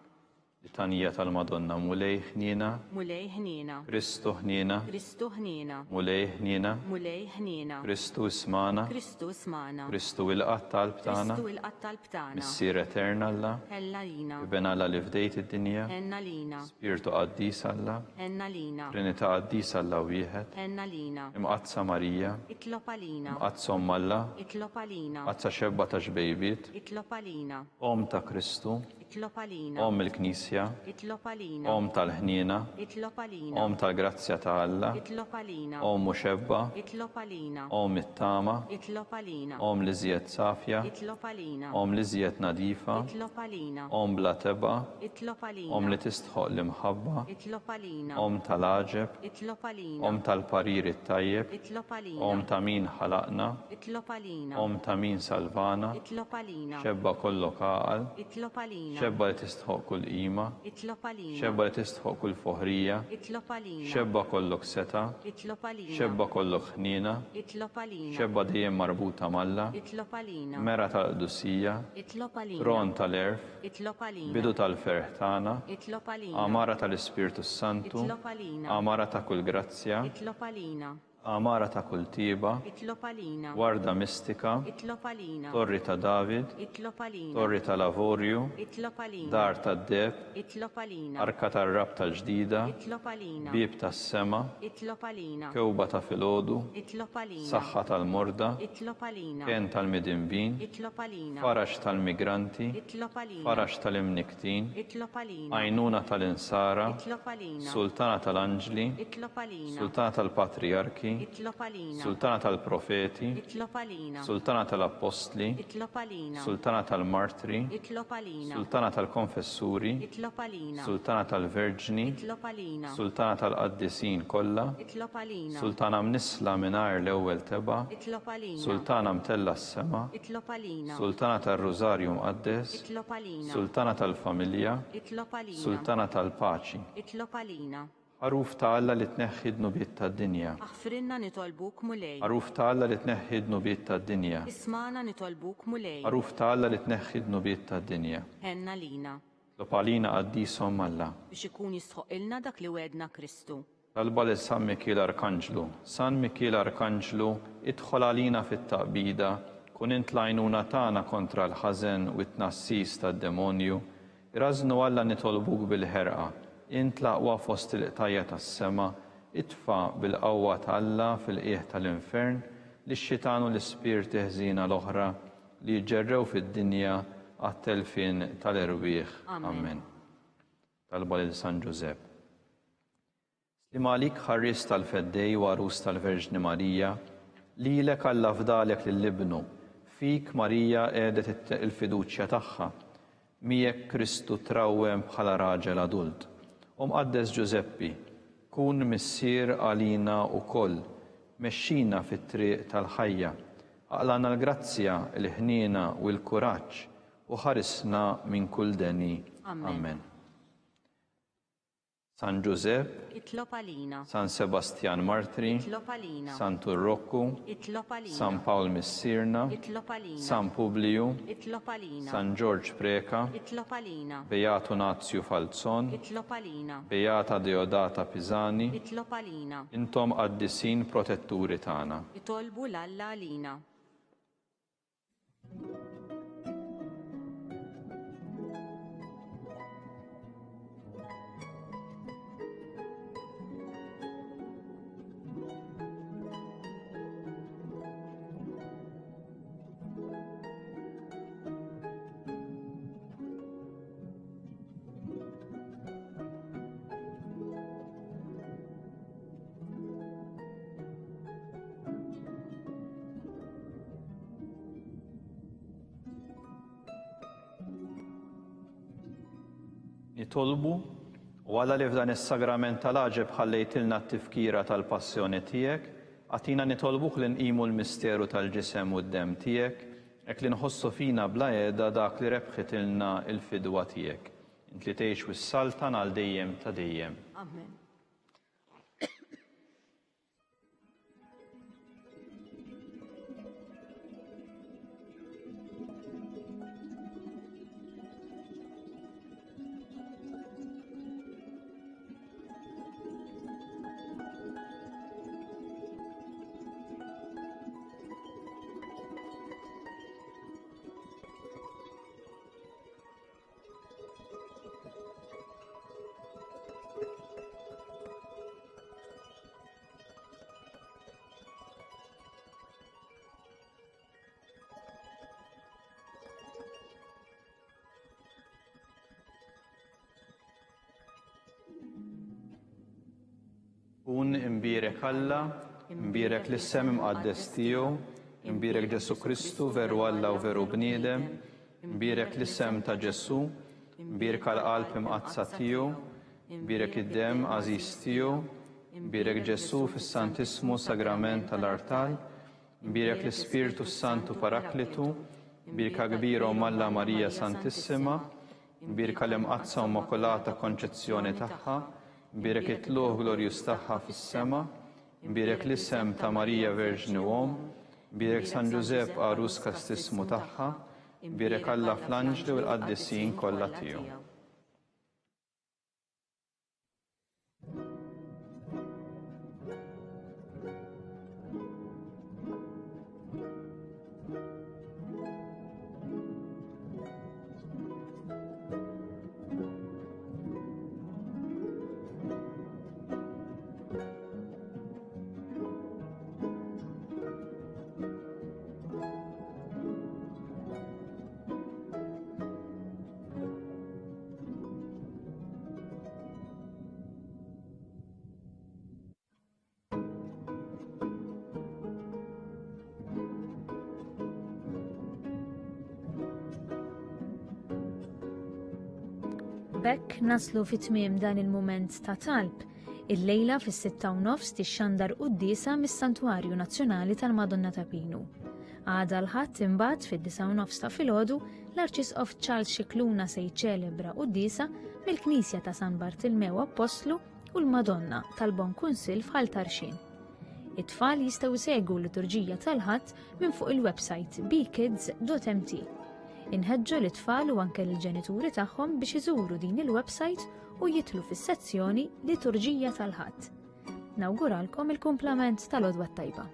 Litanija tal-Madonna, Mulej ħniena. Mulej ħniena. Kristu ħniena. Kristu ħniena. Mulej ħniena. Mulej ħniena. Kristu ismagħna. Kristu ismagħna. Kristu ilqa' t-talb tagħna. Kristu ilqa' t-talb tagħna. Missier etern Alla. Ħenn għalina. Iben Alla li fdejt id-dinja. Ħenn għalina. Spirtu Qaddis Alla. Ħenn għalina. Trinità Qaddisa Alla wieħed. Ħenn għalina. Imqaddsa Marija. Itlob għalina. Imqaddsa Omm Alla. Itlob għalina. Mqaddsa xebba ta' xbejbiet. Itlob għalina. Omm ta' Kristu. Itlob għalina. Omm il-Knisja. Itlob għalina. Omm tal-ħniena. Itlob għalina. Omm tal-grazzja ta' Alla. Itlob għalina. Omm u xebba. Itlob għalina. Omm it-tama. Itlob għalina. Omm l-iżjed safja. Itlob għalina. Omm l-iżjed nadifa. Itlob għalina. Omm bla tebgħa. Itlob għalina. Omm li tistħoqq l-imħabba. Itlob għalina. Omm tal-għaġeb. Itlob għalina. Omm tal-parir it-tajjeb. Itlob għalina. Omm ta' min ħalaqna. Itlob għalina. Omm ta' min salvana. Itlob għalina. Xebba kollok għaqal. Itlob għalina. Xebba li tistħoqq kull qima. Itlob għalina. Xebba li tistħoqq kull foħrija. Itlob għalina. Xebba kollok setgħa. Itlob għalina. Xebba kollok ħniena. Itlob għalina. Xebba dejjem marbuta m'Alla. Itlob għalina. Mera tal-qdusija. Itlob għalina. Tron tal-għerf. Itlob għalina. Bidu tal-ferħ tagħna. Itlob għalina. Għamara tal-Ispirtu s-Santu. Itlob għalina. Għamara ta' kull grazzja. Itlob għalina. Għamara ta' kull tjieba. Itlob għalina. Warda mistika. Itlob għalina. Torri ta' David. Itlob għalina. Torri tal-avorju. Itlob għalina. Dar tad-deheb. Itlob għalina. Arka tar-Rabta l-ġdida. Itlob għalina. Bieb tas-sema. Itlob għalina. Kewba ta' filgħodu. Itlob għalina. Saħħa tal-morda. Itlob għalina. Kenn tal-midinbin. Itlob għalina. Faraġ tal-migranti. Itlob għalina. Faraġ tal-imnikktin. Itlob għalina. Għajnuna tal-insara. Itlob għalina. Sultana tal-anġli. Itlob għalina. Sultana tal-patrijarki. Itlob għalina. Sultana tal-profeti. Itlob għalina. Sultana tal-appostli. Itlob għalina. Sultana tal-martri. Itlob għalina. Sultana tal-konfessuri. Itlob għalina. Sultana tal-verġni. Itlob għalina. Sultana tal-qaddisin kollha. Itlob għalina. Sultana mnissla mingħajr l-ewwel tebgħa. Itlob għalina. Sultana mtellgħa s-sema. Itlob għalina. Sultana tar-Rużarju Mqaddes. Itlob għalina. Sultana tal-familja. Itlob għalina. Sultana tal-paċi. Itlob għalina. Ħaruf ta' Alla li tneħħi d-dnubiet tad-dinja. Aħfrilna nitolbuk Mulej. Ħaruf ta' Alla li tneħħi d-dnubiet tad-dinja. Ismagħna nitolbuk Mulej. Ħaruf ta' Alla li tneħħi d-dnubiet tad-dinja. Ħenn għalina. Itlob għalina Qaddis Omm Alla. Biex ikun jistħoqqilna dak li wegħdna Kristu. Talba lil San Mikiel Arkanġlu. San Mikiel Arkanġlu, idħol għalina fit-taqbida, kun int l-għajnuna tagħna kontra l-ħażen u t-tnassis tad-demonju, Irażżnu Alla nitolbuk bil-ħerqa, int l-aqwa fost il-qtajja' tas-sema, itfa' bil-qawwa ta' Alla fil-qiegħ tal-infern lix-xitan u l-ispirti ħżiena l-oħra li jiġġerrew fid-dinja għat-telfien tal-erwieħ. Amen. Talba lil San Ġużepp. Sliem għalik ħarries tal-Feddej u għarus tal-Verġni Marija, lilek Alla fdalek lil Ibnu, fik Marija qiegħdet il-fiduċja tagħha, miegħek Kristu trawwem bħala raġel adult. O Mqaddes Ġużeppi, kun missier għalina wkoll, mexxina fit-triq tal-ħajja, aqlagħna l-grazzja, il-ħniena u l-kuraġġ u ħarisna minn kull deni. Amen. San Ġużepp. Itlob għalina. San Sebastjan Martri. Itlob għalina. Santu Rokku. Itlob għalina. San Pawl Missierna. Itlob għalina. San Publiju. Itlob għalina. San Ġorġ Preca. Itlob għalina. Beatu Nazju Falzon. Itlob għalina. Beata Deodata Pisani. Itlob għalina. Intom qaddisin protetturi tagħna. Itolbu 'l Alla għalina. Nitolbu, O Alla li f'dan is-sagrament tal-għaġeb ħallejtilna t-tifkira tal-passjoni tiegħek, agħtina nitolbuk li nqimu l-misteru tal-ġisem u d-demm tiegħek, hekk li nħossu fina bla heda dak li rebħitilna l-fidwa tiegħek. Int li tgħix u ssaltan għal dejjem ta' dejjem. Amen. Kun imbierek Alla, imbierek l-isem imqaddes tiegħu, imbierek Ġesù Kristu, veru Alla u veru bniedem, imbierek l-isem ta' Ġesù, imbierka l-qalb imqaddsa tiegħu, Bierek id-demm għażiż tiegħu, bierek Ġesù fis-Santissmu Sagrament tal-Artal, bierek l-Ispirtu s-Santu Paraklitu, bierka kbira Omm Alla Marija Santissima, bierka l-Imqaddsa u Immakulata Konċezzjoni tagħha, bierek it-tlugħ glorjuż tagħha fis-sema, bierek l-isem ta' Marija Verġni u Omm, bierek San Ġużepp għarus kastissmu tagħha, bierek Alla fl-anġli u l-qaddisin kollha tiegħu. B'hekk naslu fi tmiem dan il-mument ta' talb. Illejla fis-sitta u nofs tixxandar quddiesa mis-Santwarju Nazzjonali tal-Madonna ta' Pinu. Għada l-Ħadd imbagħad fid-disgħa u nofs ta' filgħodu, l-Arċisqof Charles Scicluna se jiċċelebra quddiesa mill-Knisja ta' San Bartilmew Appostlu u l-Madonna tal-Bon Kunsill f'Ħal Tarxien. It-tfal jistgħu jsegwu l-liturġija tal-Ħadd minn fuq il-website bkids.mt. Inħeġġu lit-tfal u anke lill-ġenituri tagħhom biex iżuru din il-website u jidħlu fis-sezzjoni Liturġija tal-Ħadd. Nawguralkom il-kumplament tal-għodwa t-tajba.